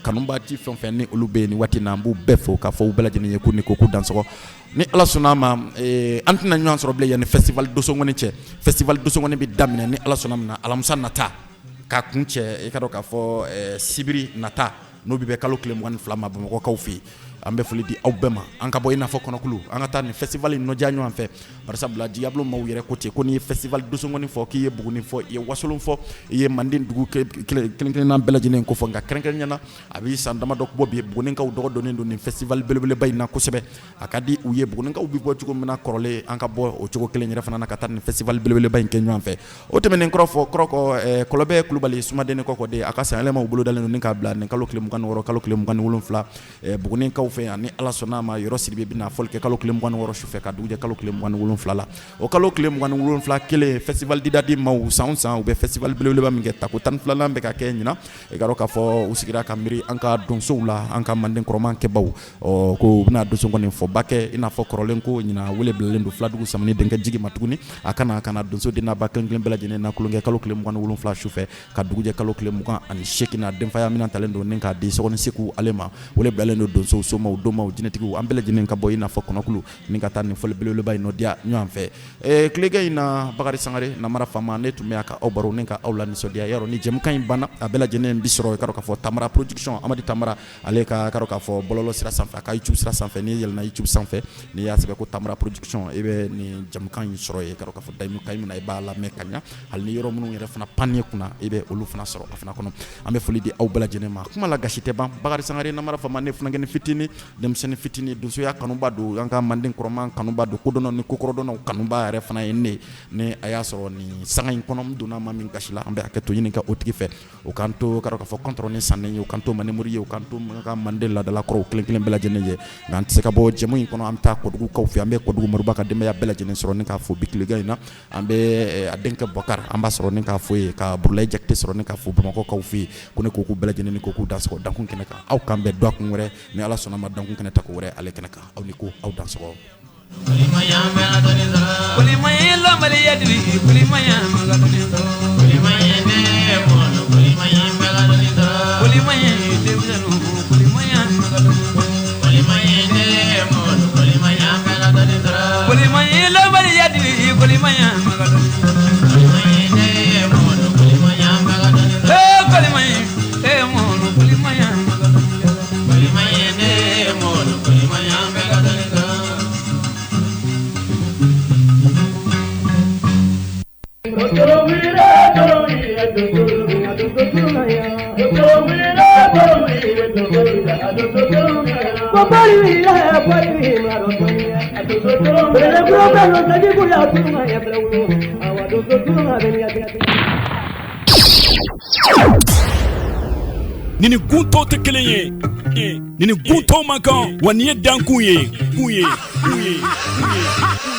kanubaati fɛn fɛn ni olu bɛ yen nin waati na, an b'u bɛɛ fo k'a fɔ u bɛɛ lajɛlen ye k'u ni ko k'u dansɔgɔ. Ni Ala sɔnna a ma, an tɛna ɲɔgɔn sɔrɔ bilen yanni festival dosongɔni cɛ. Festival dosongɔni bɛ daminɛ ni Ala sɔnna ma alamisa nata ka kuncɛ, i ka dɔn k'a fɔ sibiri nata, n'o bɛ bɛn kalo tile 22 ma Bamakɔkaw fɛ yen. An bɛ foli di aw bɛɛ ma. An ka bɔ i n'a fɔ kɔnɔkulu, an ka taa nin festival in nɔdiya ɲɔgɔn fɛ, barisabula jigiyabulon maaw yɛrɛ ko ten ko n'i ye festival dosongɔni fɔ, k'i ye Buguni fɔ, i ye Wasolon fɔ, i ye Manden dugu kelen kelenna bɛɛ lajɛlen ko fɔ. Nka kɛrɛnkɛrɛnnenya na, a bɛ san damadɔ bɔ bi, Bugunikaw dɔgɔ donnen don nin festival belebeleba in na kosɛbɛ. A ka di u ye. Bugunikaw bɛ bɔ cogo min na kɔrɔlen, an ka bɔ o cogo kelen yɛrɛ fana na ka taa nin festival belebeleba in kɛ ɲɔgɔn fɛ. O tɛmɛnen kɔrɔ kɔ, Kɔlɔbɛ Kulubali Sumaden kɔkɔden, a ka sanyɛlɛmaw bolodalen don ni k'a bila nin kalo tile 26, kalo tile 27, Bugunikaw fɛ yan. Ni Ala sɔnna a ma, Yɔrɔ Sidibe bɛna fɔli kɛ kalo tile 26 sufɛ ka dugujɛ kalo tile 27 la. O kalo tile 27 kelen, festival Didadi maaw, san o san u bɛ festival belebeleba min kɛ, tako 12nan bɛ ka kɛ ɲinan. I ka dɔn k'a fɔ u sigira ka miiri an ka donsow la, an ka manden kɔrɔman kɛbaw, ɔ ko u bɛna donso kɔni fɔba kɛ i n'a fɔ kɔrɔlen. Ko ɲinan wele bilalen don Filadugu Samani denkɛ jigi ma tuguni, a kana ka na donso den n'a ba kelen kelen bɛɛ lajɛlen na tulonkɛ kalo tile 27 sufɛ ka dugujɛ kalo tile 28 na. Denfaya minɛn talen don ni k'a di Sɔgɔni Seku ale ma. Wele bilalen don donsow, somaw, domaw, jinɛtigiw, an bɛɛ lajɛlen ka bɔ i n'a fɔ kɔnɔkulu ni ka taa nin fɔli belebeleba in nɔdiya ɲɔgɔn fɛ. Tilegan in na, Bakari Sangare namara faama, ne tun bɛ yan ka aw baro ni ka aw la nisɔndiya. Yarɔ, ni jɛmukan in banna, a bɛɛ lajɛlen bi sɔrɔ i ka dɔn k'a fɔ Tamara production, Amadi Tamara ale ka dɔn k'a fɔ bɔlɔlɔ sira sanfɛ, a ka YouTube sira sanfɛ. N'i yɛlɛnna YouTube sanfɛ, n'i y'a sɛbɛn ko Tamara production, i bɛ nin jɛmukan in sɔrɔ yen. Ka dɔn k'a fɔ dayimu kayi na, i b'a lamɛn ka ɲa. Hali ni yɔrɔ minnu yɛrɛ fana panne kunna, i bɛ olu fana sɔrɔ a fana kɔnɔ. An bɛ foli di aw bɛɛ lajɛlen ma. Kuma la gasi tɛ ban. Bakari Sangare namara faama, ne funankɛnin fitinin. wele, denmisɛnnin fitinin, donsoya kanuba don, an ka manden kɔrɔman kanuba don, kodɔnnaw ni kokɔrɔdɔnnaw kanuba yɛrɛ fana ye ne ni a y'a sɔrɔ nin sanga in kɔnɔ n donna maa min gasi la, an bɛ hakɛto ɲini ka o tigi fɛ. O k'an to ka k'a fɔ kɔntɔrɔn ni sannen ye, o k'an to mandenmori ye, o k'an to an ka manden laadalakɔrɔw kelen kelen bɛɛ lajɛlen ye. Nka an tɛ se ka bɔ jɛmu in kɔnɔ, an bɛ taa Kɔdugukaw fɛ, an bɛ Kɔdugu Moriba ka denbaya bɛɛ lajɛlen sɔrɔ ni k'a fo bi tilegan in na. An bɛ a denkɛ Bɔkari, an b'a sɔrɔ ni k'a fo yen, ka Burulayi Jakite sɔrɔ ni k'a fo Bamakɔkaw fɛ yen. Ko ne ko k'u bɛɛ lajɛlen ni ko k'u dansɔgɔ dankun kɛnɛ kan. Aw k'an bɛn dɔgɔkun wɛrɛ ni Ala sɔnna ma dankun kɛnɛ tako wɛrɛ ale kɛnɛ kan. Aw ni ko, aw dansɔgɔ. Nin ni gun tɔw tɛ kelen ye, nin ni gun tɔw man kan, wa nin ye dankun ye, kun ye, kun ye, kun ye.